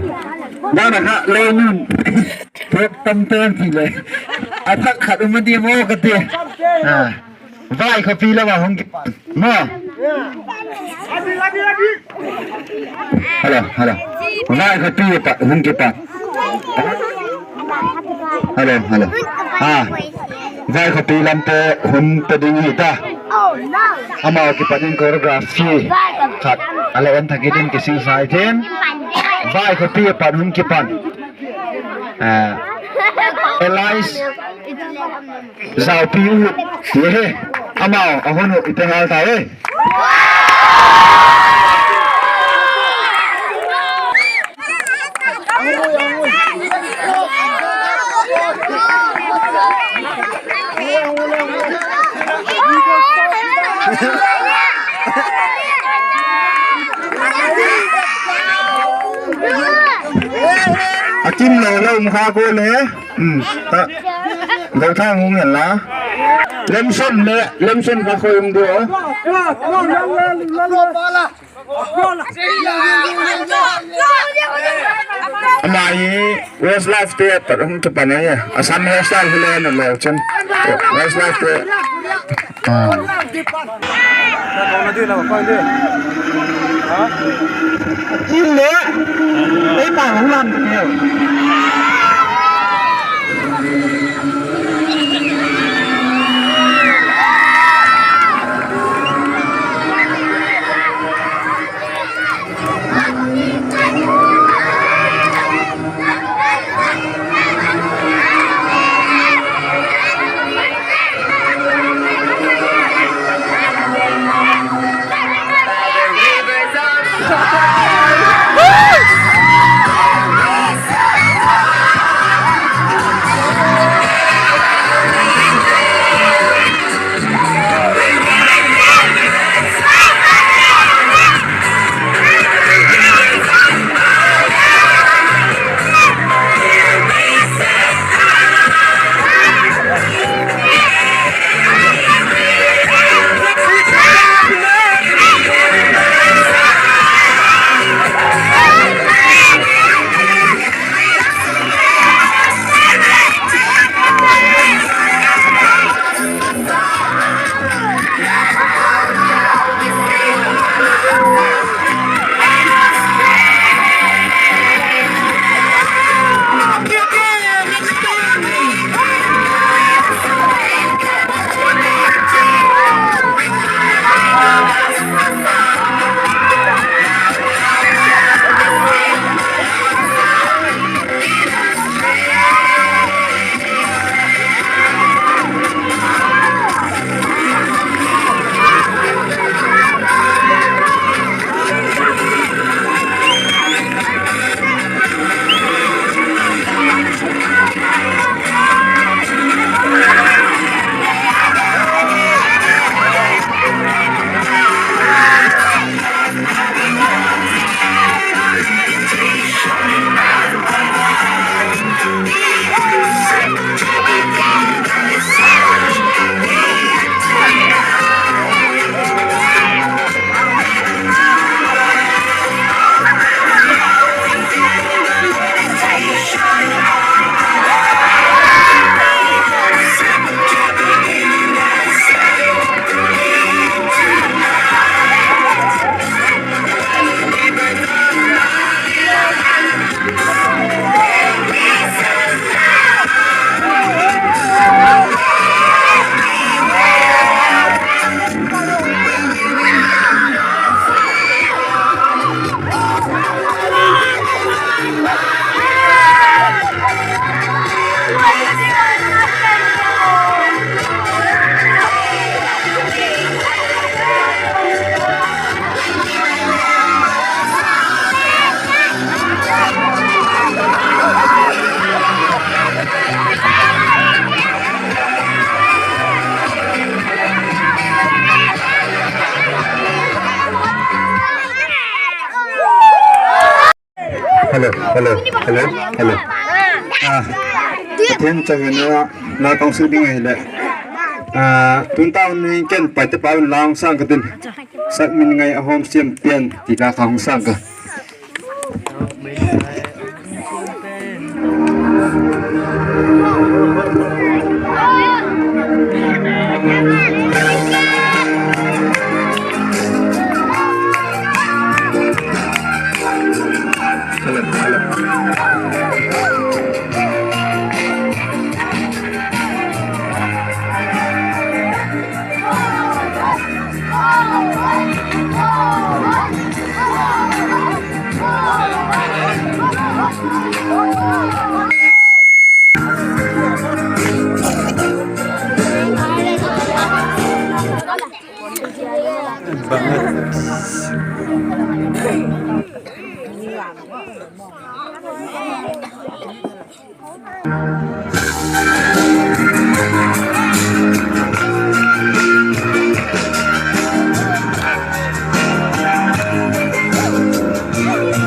Bana kha lei nun. Pek tam tam ti le. A thak khat um a di maw ka ti. A. Vaikhopi lam a hung kipan. Maw. Hello, hello. Vaikhopi pat hung kipan. Hello, hello. A. Vaikhopi lam te hun pe ding hi ta. Amau kipat in choreography khat a la en thak in kising sai then. Vaikhopi pat hung kipan. A, Elias Zaupi u ti he. Amau a hun u i pe ngal ta e. A kim lo lo um kha ko le. Um, ta. Gauthang hung hen la. Lemson le, Lemson kha khoi um di o. Ama hi Westlife te pat hung kipan ahi. Assam hairstyle hi le na lo chen. Westlife te. Ah. Chin le, ei pa hung lam ti. Hello, hello, hello, hello. Ah, Pathian chawina la kong su ding ahileh. Ah, tun tau ni ken pai te pau la hung sâng ka tin. Sak min ngai a hawm siam pian ti la ka hung sâng ka.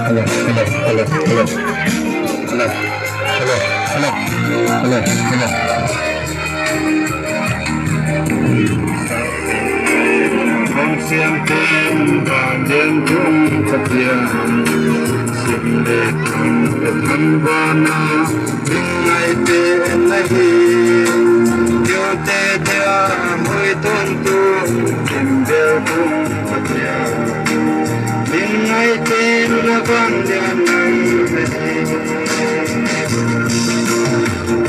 Hello, hello, hello, hello. Hello, hello, hello, hello, hello. Hong siam pen van den tung Pathian, sim le tung le thang vana, ding ngai pen ahi. Kiu te dia mui tun tu, sim le tung Pathian, ding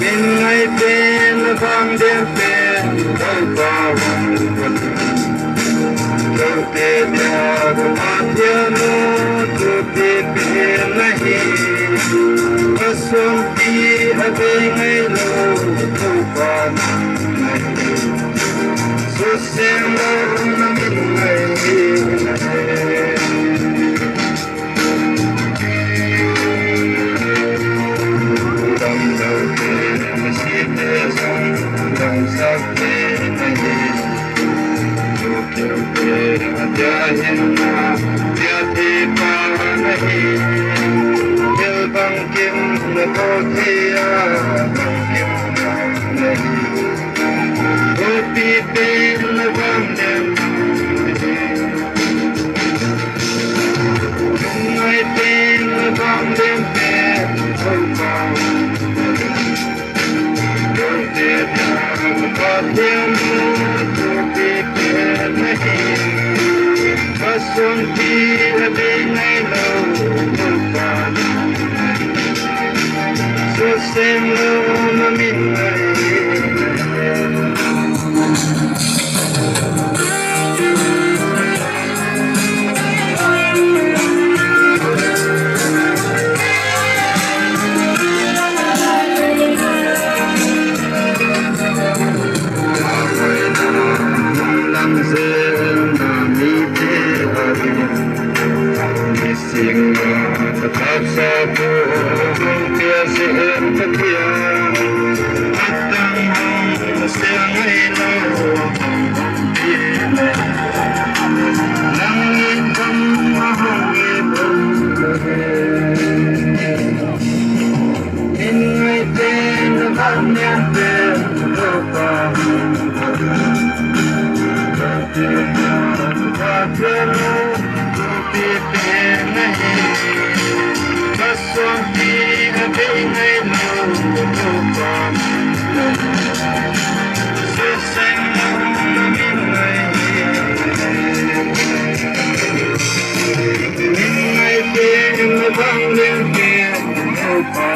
Min ngai pen a bang diam pen, Toupa hung Pathian. Lote dia ka Pathian u, thupi pen ahi. Ka suanpi a bei ngailo, Toupa nang ahi. Susia lo na min ngai hi. Damlote, siate zong damsakte na hi. Thukeuhte a dia hinna, dia thipa na hi. Thil bangkim na tawh thei a, bangkim na hi. Thupi pen a bang diam pen, ngai pen a bang diam pen, Toupa. Lote dia ka Pathian u, thupi pen ahi. Ka suanpi a bei ngailo, Toupa. Susia lo na min ngai hi. Lam zel na mite a ding, nisim a ka taksa tu, hung pia zi em Pathian. Atang hong sia ngailo, nang in kam a hong i bang. Min ngai pen a bang diam pen, Toupa. Thupi pen a hi. Ka suanpi a bei ngailo, Toupa. Susia lo na min ngai hi. Min ngai pen a bang diam pen, Toupa.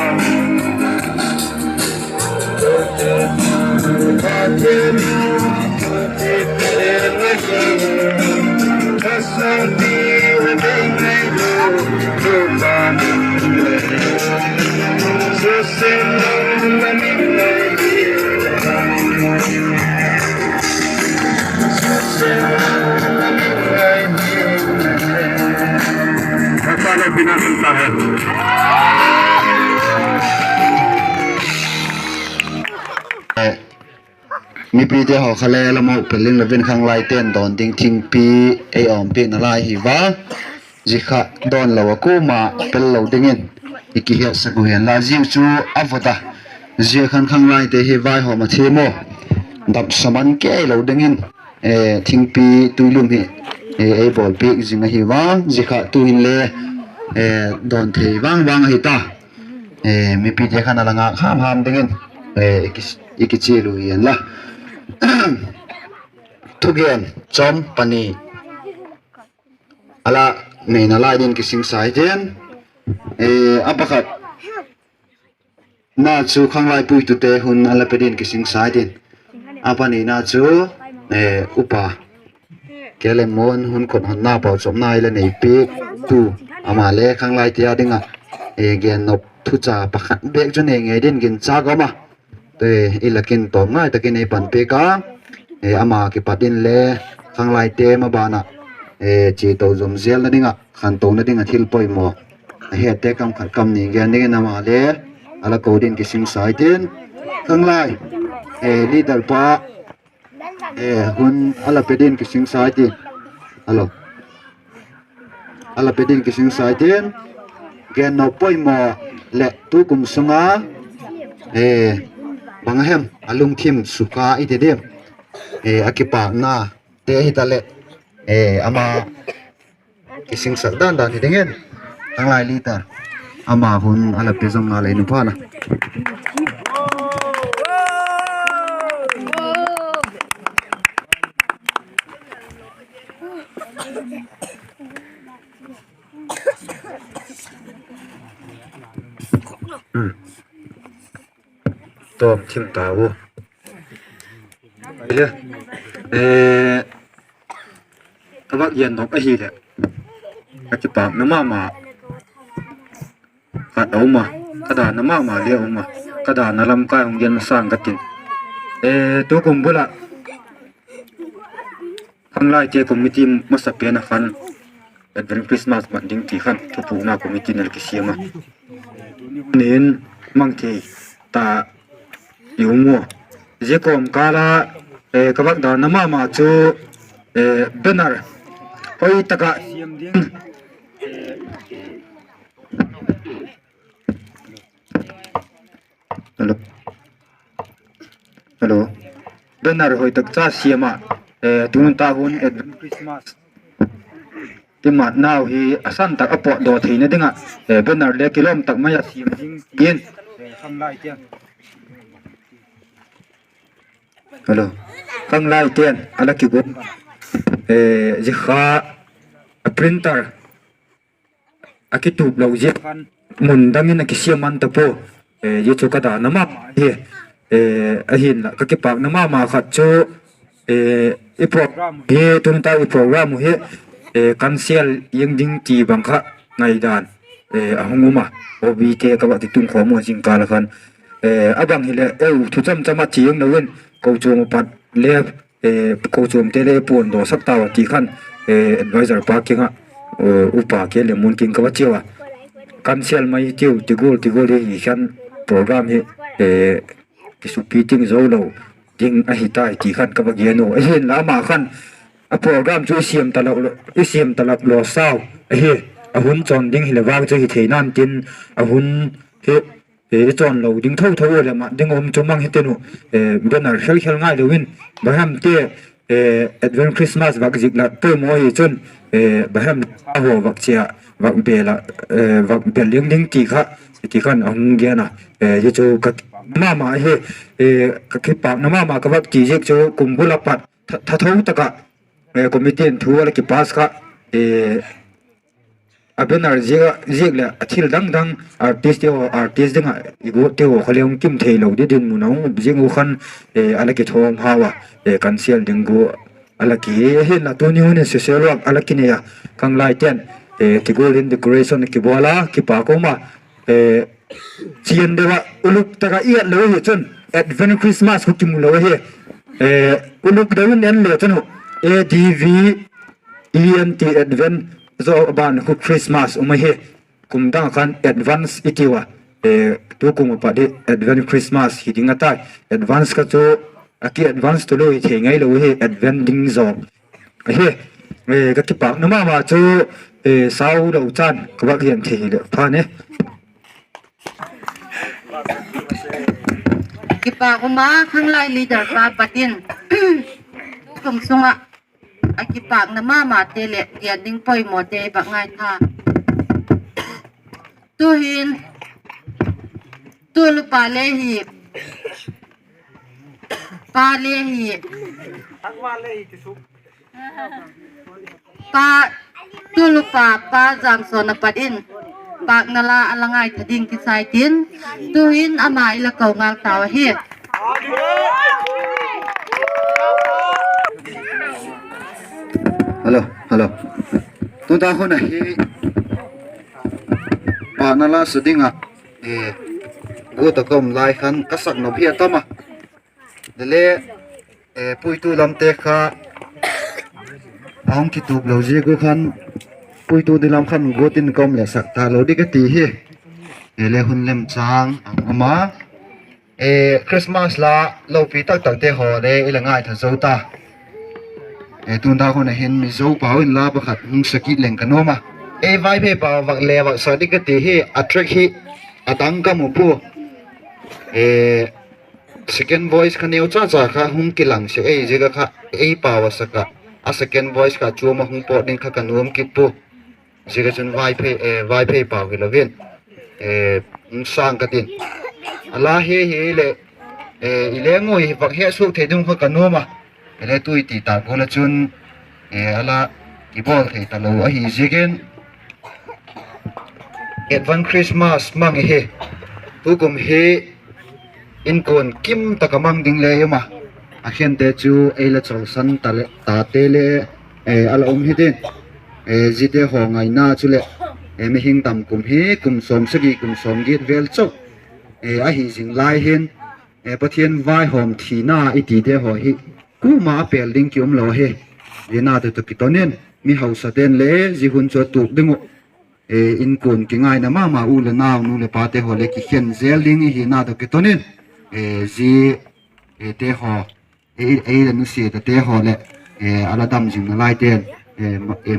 Mipite haw kha le la mo pel in la vin, khanglaite'n dawn ding thingpi ei awmpiakna lai hi va. Zia kha dawn lo a kuama pel lo dingin i kihetsak u hen la, zia chu a vot a, zia khan khanglaite hi vaihawm a thiam u, dap sa man kei lo dingin, thingpi tuilum hi ei bawlpiak zing ahi va. Zia kha tu'hin le dawn thei vang vang ahi ta. Mipite khan a la ngâk ham ham dingin i kichial u hi hen la. Thugen chawm pani a la neina lai dingin kisingsa hitin, a pakhatna chu khanglai puitute hun a la pe dingin kisingsa hitin, a panina chu upa Kelemmon hun khot honna pauchapna i la neipiak tu, ama le khanglaite â ding ah gennop thucha pakhat bêk chu nei ngei dingin ginchâk um a, i la kin tawm ngai tak in ei panpiak a, ama kipat in le khanglaite maban ah chia to zom zelna ding ah khantona ding ah thil poimaw a hette kam khat kam ni gen dingin ama le a la ko dingin kisingsa hitin, khanglai leader pa hun a la pe dingin kisingsa hitin, a la pe dingin kisingsa hitin, gennop poimaw leh tukum sung a bang a hem a lungthim sukha i ti diam, a kipâknate hitaleh ama kisingsak dan dan hi dingin, khanglai leader ama hun a la pe zom ngal ei nupa na. Tawm thim ta u. Ka vak gen nop ahileh, ka kipâkna ma ma khat a um a, ka dana ma ma le a um a, ka dana lamkai hung gen masang ka tin. Tukum bul ah khanglaite committee masapen a khan Advent Christmas mat ding ti khan thupukna committee in a la kisiam a, tuni'n mang thei ta i um u. Zia kawmkâl a ka vak dana ma ma chu banner hoi tak ah siam ding, banner hoi tak cha siam ah, tuni ta hun Advent Christmas i matnau hi a san tak a pawtdaw theina ding ah banner le kilawm tak mai a siam ding ti in khanglaite'n a la kiguat. Zia kha a printer a kitup lo ziak khan mun dang in a kisiam man ta pua. Zia chu ka dana ma ma hi. Ahinla ka kipâkna ma ma khat chu i program hi, tuni ta i program uh hi cancel ing ding ti bang kha ngaidan a hung um a, OBte ka va ti tung khawm u zingkal a khan. A bang hileh eu thu cham cham a chiang lo in, kochuam a pat le kochuamte le puandawsak tau a ti khan advisor pa kiang ah, upa K. Lemmun kiang ka va chiau a, cancel mai tiu, ti gual ti gual hi khan program hi kisupi ting zo lo ding ahi tai ti khan ka va gen u. Ahinla ama khan a program chu i siam ta lak law sau ahi, a hun chawn ding hileh vang chu hi thei nan tin, a hun hi i chawn lo ding tho tho u leh mat ding um chu mang hi tin u. Banner khel khel ngai lo in, bahem te Advent Christmas vak zik lat poimaw hi chun, bahem a haw vak chia, vak bel a, vak bel ling ding ti kha, ti khan a hung gen a. Hi chu ka ma ma hi, ka kipâkna ma ma ka vak ti ziak chu kum bul a pat thatho tak ah committee in thu a la kipass kha, a banner ziak leh a thil dang dang, artistte haw artist ding ah i guatte haw kha le hung kim theilo di dinmun a hung um ziang u khan, a la kithawm hau a, cancel ding gua a la kihi. Ahinla tuni hun in social work a la kinei a, khanglaite'n ti gual in decoration a kibawl a, kipâk um a, chian deu ah uluk tak ah i et lo hi chun Advent Christmas khu kimu lo ahi. Uluk deu in en le chun u, ADV ENT Advent, zo ban khu Christmas um ahi. Kum dang khan advance i tiu a, tukum a pat hi Advent Christmas hi ding a tai. Advance kha chu a ki advance talo hi thei ngailo hi, Advent ding zawk ahi. Ka kipâkna ma ma chu sau lo chan ka vak gen thei hileh pha ne. Kipâk um a, khanglai leader pa pat in tukum sung ah a kipâkna ma mate leh gen ding poimawte i vak ngaitha. Tu'hin tu'lu pa le hi, pa le hi, pa, tu'lu pa, pa Zangsawn a pat in pâkna la a la ngaitha ding kisai tin, tu'hin ama i la ko ngal tau ahi. Hello, hello. Tuta hun ahi, pâkna la sa ding ah guat a ka um lai khan ka sak nop hi a tam a, le le, puitu lamte kha a hung kitup lo ziak u khan, puitu ding lam khan guat in ka um leh sak talo ding ka ti hi. Le hun lemchâng a um a, Christmas la lopi tak takte haw le i la ngaitha zo ta. Tun ta hun a hin Mizo pau in la pakhat hung sa kit leng ka nuam a, ei Vaiphei pau vak le vak sa ding ka ti hi. A track hi a dang ka mu pua. Second voice kha neu cha cha kha hung kilang sek ei ziak a kha, ei pau a sak a, a second voice kha chuam a hung pawt ding kha ka nuam kit pua. Ziak a chun Vaiphei pau hilo in hung sâng ka tin. A la hi hileh i leng ui vak hesuak thei ding kha ka nuam a, le tui ti tak gual a chun a la kibawl thei talo ahi ziakin, Advance Christmas mang ihi. Tukum hi inkuan kim tak a mang ding le i um a, a khente chu ei la chawlsan ta le tate le a la um hitin, ziate haw ngaina chuleh mihing dam kum hi kum sawmsagi kum sawmgiat vel chau ahi zing lai hin, Pathian vaihawm thina i tite haw hi kuama a pêl ding ki um lo hi. Zia na tawh kiton in mi hausate'n le zia hun chu a tuak ding uh, inkuan kingaina ma ma u leh nau, nu leh pate haw leh kikhen zel ding i hina tawh kiton in, ziate haw, ei la nusia tate haw leh a la dam zing nalaite'n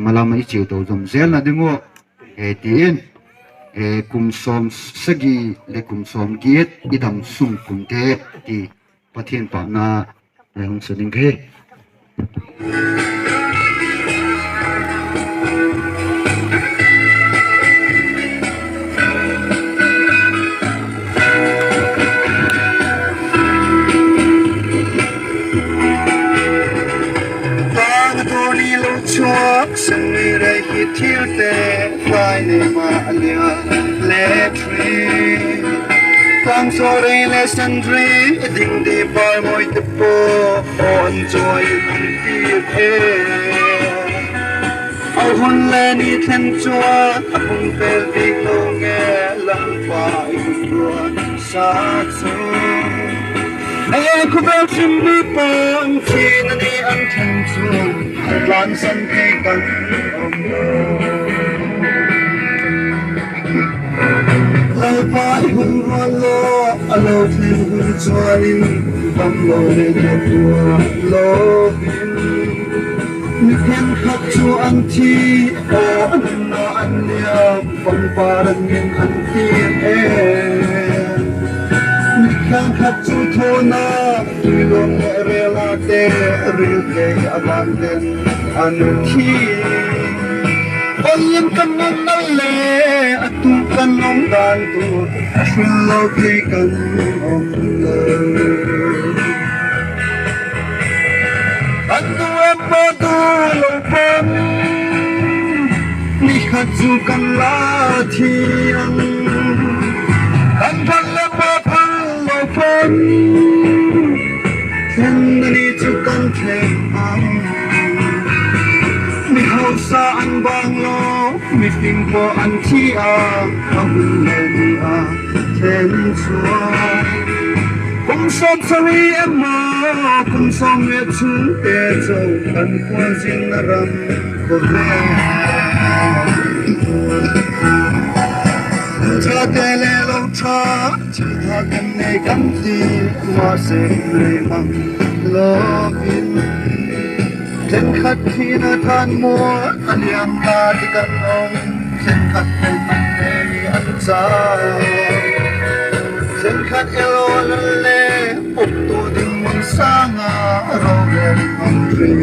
malam ah i chiau to zom zelna ding uh ti in, kum sawmsagi leh kum sawmgiat i dam sung kumte ti Pathian pâkna hung sa ding ka hi. Tang a tuni lo chua, sangmi rei hi thilte, fai nei ma a lia le thri. Tang chaw rei le sandri, ding di bai mawi te pawh, awn chawi hun ti e. A hun le ni thlen chua, a hun pel dik lo nge, Lalpa i hun ruat sa chu. E khawvel thim mi pang, thina ni an thlen chun, tlansan thei kan um lo. Lalpa i hun ruat lo, a lo thlen hun chuan in, damlo le nopna lo in. Mi khenkhat chu an thi, aw, a nunna an liam, pangpar an min an ti e. Mi khenkhat chu thona, tuilawm leh rêl a te, ril kei a ban ten an thi. Bang in kan nunna le, a tu kan awm dan tu, a hril lo thei kan awm lo. Kan tu em maw tu lo paw'n, ni khat chu kan la thi ang. Kan phal le maw phal lo paw'n, thlenna ni chu kan thlen ang. Mi hausa an bang lo, mi fing pawh an thi a, a hun le ni a thlen chuan. Kum sawmsari em maw, kum sawm leh chungte chau, kan khualzinna ram khawvel. Ṭhate le lo ṭha, thil ṭha kan nei kan ti, mahse, nei mang lo in. Khenkhat thina than maw, a liam ta ti kan awm, khenkhat thil man nei an cha. Khenkhat elo le, uktu ding mun sâng a, rorel an ri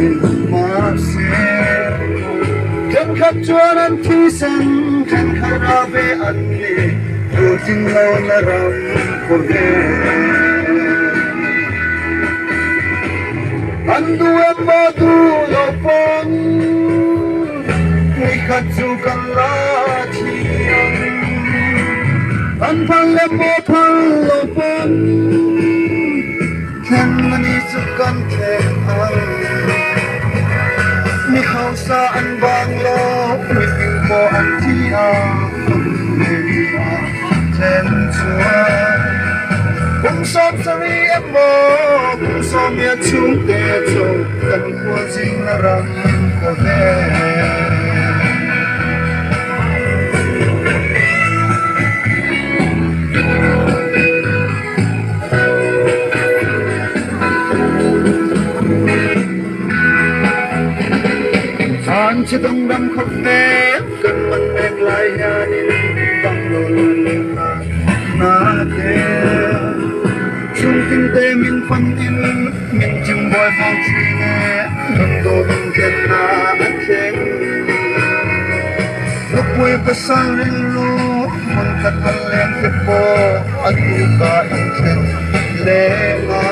mahse. Khenkhat chuan an thisen, khenkhat a ve an ni, tu dinglona ram khawvel. An du em maw tu lo paw'n, ni khat chu kan la thi ang. An phal em maw phal lo paw'n, thlenna ni chu kan thlen ang. Mi hausa an bang lo, mi fing pawh an thi a, a hun le ni a thlen chuan. Kum sawmsari em maw, kum sawmnga chungte chu, kan khualzinna ram khawvel. An chi dong ram khawvel kan man mek lai hian in, bang lo na te, chungtinte min pan in, min chim buai fo chi nge, dong do min tlenna a thleng. Nupui pasal rilru, hmun khat an leng te pawh a tuka in thlen leng a.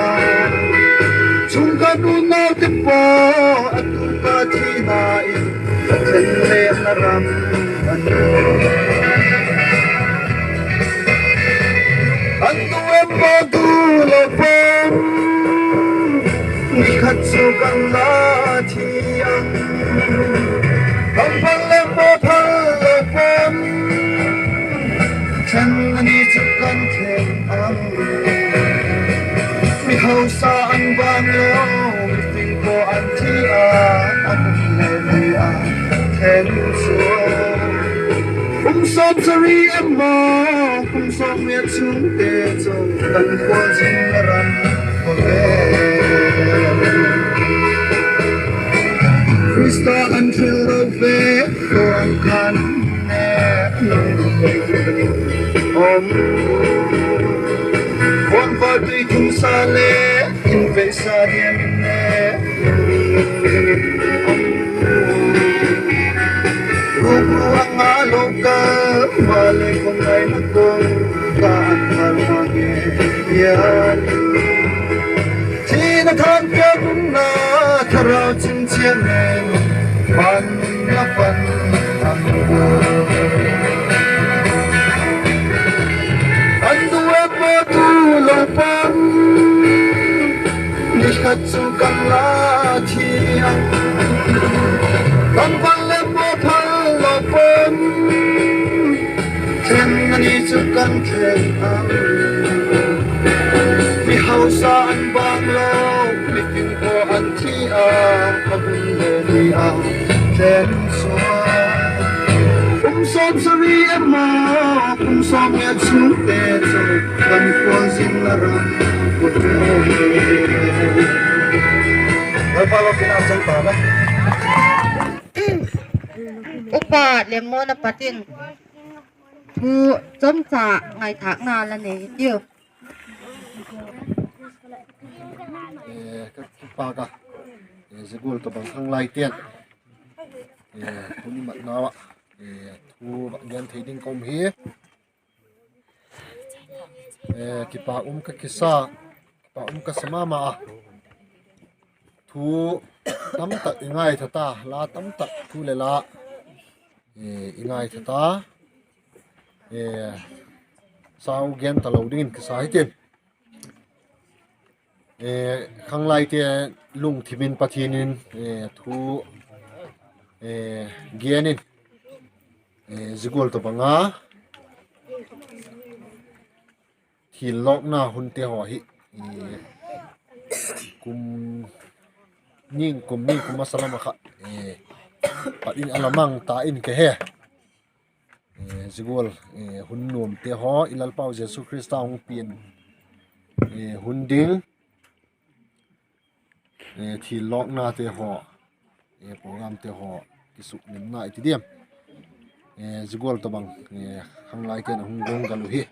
Chungkhat unaute pawh a tuka thina in thlen lengna ram a ni. Pa tu lo pom, ni khat chu kan la thi ang. Kan pal le pa phal lo pom, then ani chu kan then ang. Mi hausa an bang lo, mi ting ko an thi a, an le ni a, then chu. Kum sawm sari emaw, kum sawm nia chungte chu kan puan zing a ram ko ve. Khrista an thil lo ve, ko an khan ne, um, puan va tui thum sa le, in ve sa diam in ne. Ru ru a nga lo ka, ma le kong ngai na kong ka an thar ma nge ya. Thina than pia kum na, thara chin chiang nge, pan na pan ang. An du e pa tu lo pan, ni khat chu kan la thi ang. Kan pan le pa phal lo pan, then ani chu kan then ang. Mi hausa an bang lo, mi ting ko an thi a, a bun le ni a, then sua. Kum sawm sari emaw, kum sawm nia chungte chu kan puan zing a ram ko ve. Upa Lemmawn a pat in thu chomcha ngaithâkna la nei tiu. Ka kipâk a, zia gual tawhbang khanglaite'n hun i matnau ah thu vak gen thei ding ka um hi. Kipâk um ka kisa, kipâk um ka sa ma ma a. Thu tamtak i ngaitha ta, la tamtak thu leh la i ngaitha ta. Sau gen talo dingin kisa hitin. Khanglaite lungthim in Pathian in thu gen in, zia gual tawhbang a thil lawkna hunte haw hi, kum ning kum ning kum a sa lam a kha, pat in a la mang ta in ka he. Zia gual hun nuamte haw i Lalpau Jesu Khrista hung pian hun ding thil lawknate haw, programte haw kisuklimna i ti diam, zia gual tawhbang khanglaite'n a hung guanggal uh hi.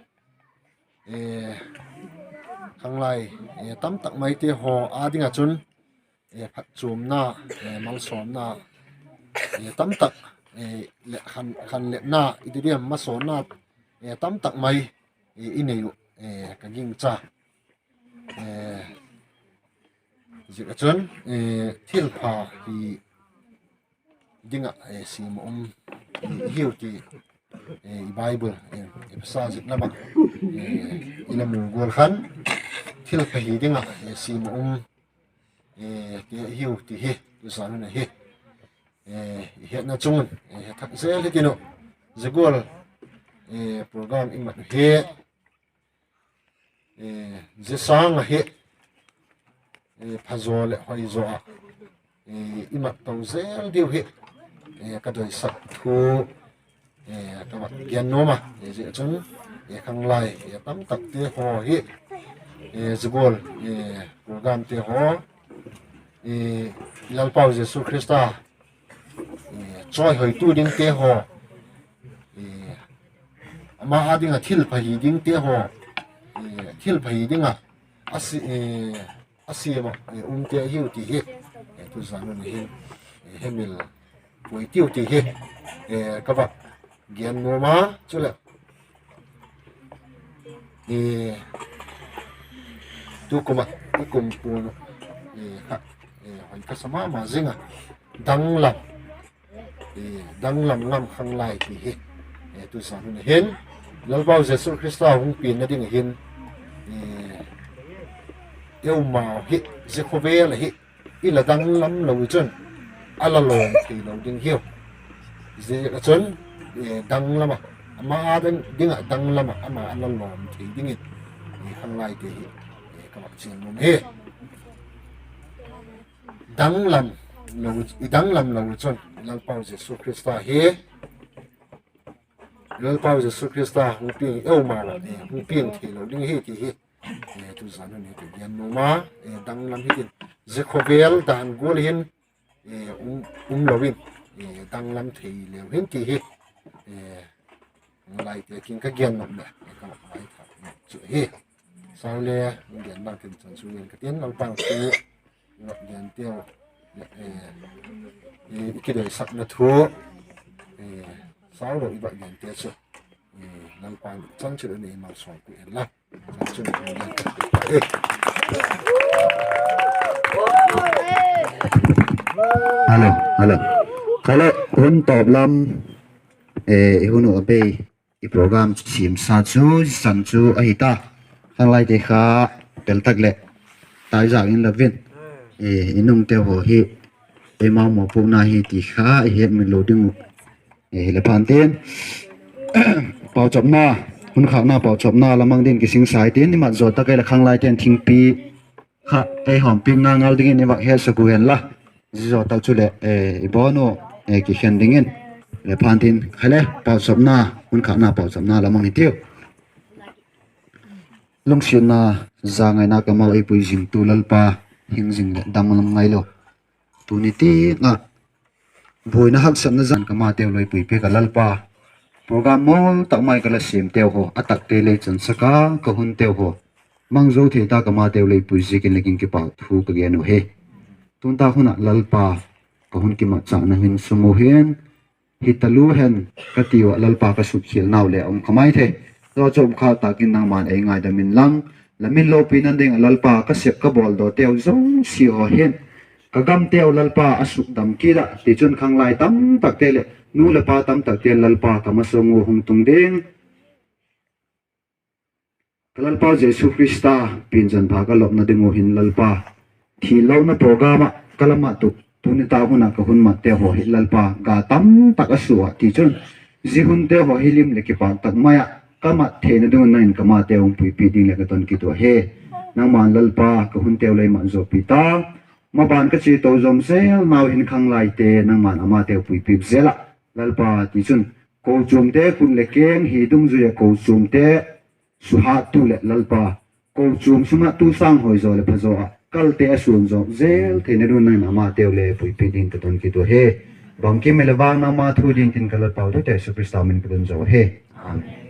Khanglai tamtak maite haw â ding ah chun phatchuamna, malsawmna tamtak, khanletna i ti diam, masawnna tamtak mai i nei uh ka gingcha. Ziak ah chun thilpha hi ding ah siam a um i hiu ti i Bible Ephesa zik lam ah i la mu gual khan thilpha hi ding ah siam a um ti hiu ti hi tuzan hun ahi. I hetna chung un he thak zel hitin uh, zia gual program i mat uh hi zia sâng ahi, phazaw leh hoizaw ah i mat to zel diu hi ka doisak thu ka va gen nuam a. Zia chun khanglai tamtakte haw hi zia gual programte haw, Lalpau Jesu Khrista chawihoitu dingte haw, ama â ding ah thilpha hi dingte haw, thilpha hi ding ah a siam ah umte ahiu ti hi tuzan hun hin hemil puai tiu ti hi ka va gen nuam a. Chuleh, tukum ah i kum puan uh kha hoi ka sa ma ma zing a, danglam, danglam ngam khanglai ti hi tuzan hun hin Lalpau Jesu Khrista hung pianna ding hin euma hi, zia khawvel ahi, i la danglam lo chun, a la lawm theilo ding hiu. Zia a chun, danglam ah, ama ding ah danglam ah ama a la lawm thei dingin, khanglaite hi ka vak chial nuam hi. I danglam lo chun Lalpau Jesu Khrista hi, Lalpau Jesu Khrista hung piang, euma hung piang theilo ding hi ti hi, tuzan hun hi ka gen nuam a, danglam hitin, zia khawvel dan gual hin um lo in, danglam thei leu hin ti hi, laite kiang ka gen nuam leh ka mai tha chu hi. Sau le, gen bang tin chan chu gen ka tin, Lalpa thu genteu, i kidoisakna thu, sau lo i va gente chu, Lalpa chan chu nei malsawm pi hen la. Hello, hello. Kale, hun tawp lam, i hun uh a bei, i program siamsa chu, zia chan chu ahi ta. Khanglaite kha, pel tak leh, taizak in la vin, i nungte haw hi, eima mawpuakna hi ti kha i hetmil lo ding uh. Hile phantin, pauchapna, hun khâkna pauchapna la mang dingin kisingsa i tin, i mat zaw tak ei leh khanglaite'n thingpi kha ei hawmpiakna ngal dingin i vak hetsak u hen la. Zia zaw tak chuleh, i bawn u, kikhen dingin, le phantin kha le pauchapna, hun khâkna pauchapna la mang hitiu. Lungsiatna, zangaina kamau ei pui zingtu Lalpa, hing zing leh danglam ngailo, tuni tiang ah buaina haksatna zan kamateu lei puipiak a Lalpa, program mawl tak mai ka la siamteu haw, a takte lei chansak a, ka hunteu haw mang zo thei ta kamateu lei pui ziakin le ging kipâk thu ka gen uh hi. Tun tak hun ah Lalpa, ka hun kimatchâkna hin sung u hin, hi talu hen ka ti ua Lalpa ka sukkhialnau le a um kha mai thei. Zia chu um khâk tak in nangma'n ei ngaidam inlang, la min lopina ding ah Lalpa ka sep ka bawldawteu zosia haw hin, ka gamteu Lalpa a sukdam kit ah, tichun khanglai tamtakte leh nu leh pa tamtakte'n Lalpa ka masang u hung tung ding, ka Lalpau Jesu Khrista pian chan pha ka lopna ding uh hin Lalpa, thillona program ah ka la mat uh, tuni tak hun ah ka hun matteu haw hi Lalpa, ga tamtak a sua ah, tichun zia hunteu haw hi lim leh kipâk tak mai ah ka mat theina ding un nang in kamateu hung puipi ding leh ka don kit uh ahi. Nangma'n Lalpa ka hunteu lei mat zawpi ta, maban ka chia to zawm zelnau hin khanglaite nangma'n amateu puipiak zel ah Lalpa, tichun kochuamte khut leh keng hi dungzui ah kochuamte suhattu leh Lalpa, kochuam sung ah tu sâng hoi zaw leh pha zaw ah kalte a suan zawk zel theina ding un nang in amateu le puipi dingin ka don kit uh ahi. Bangkim hileh vang nangma thu ding tin ka Lalpau Jesu Khrista min ka don zaw ahi. Amen.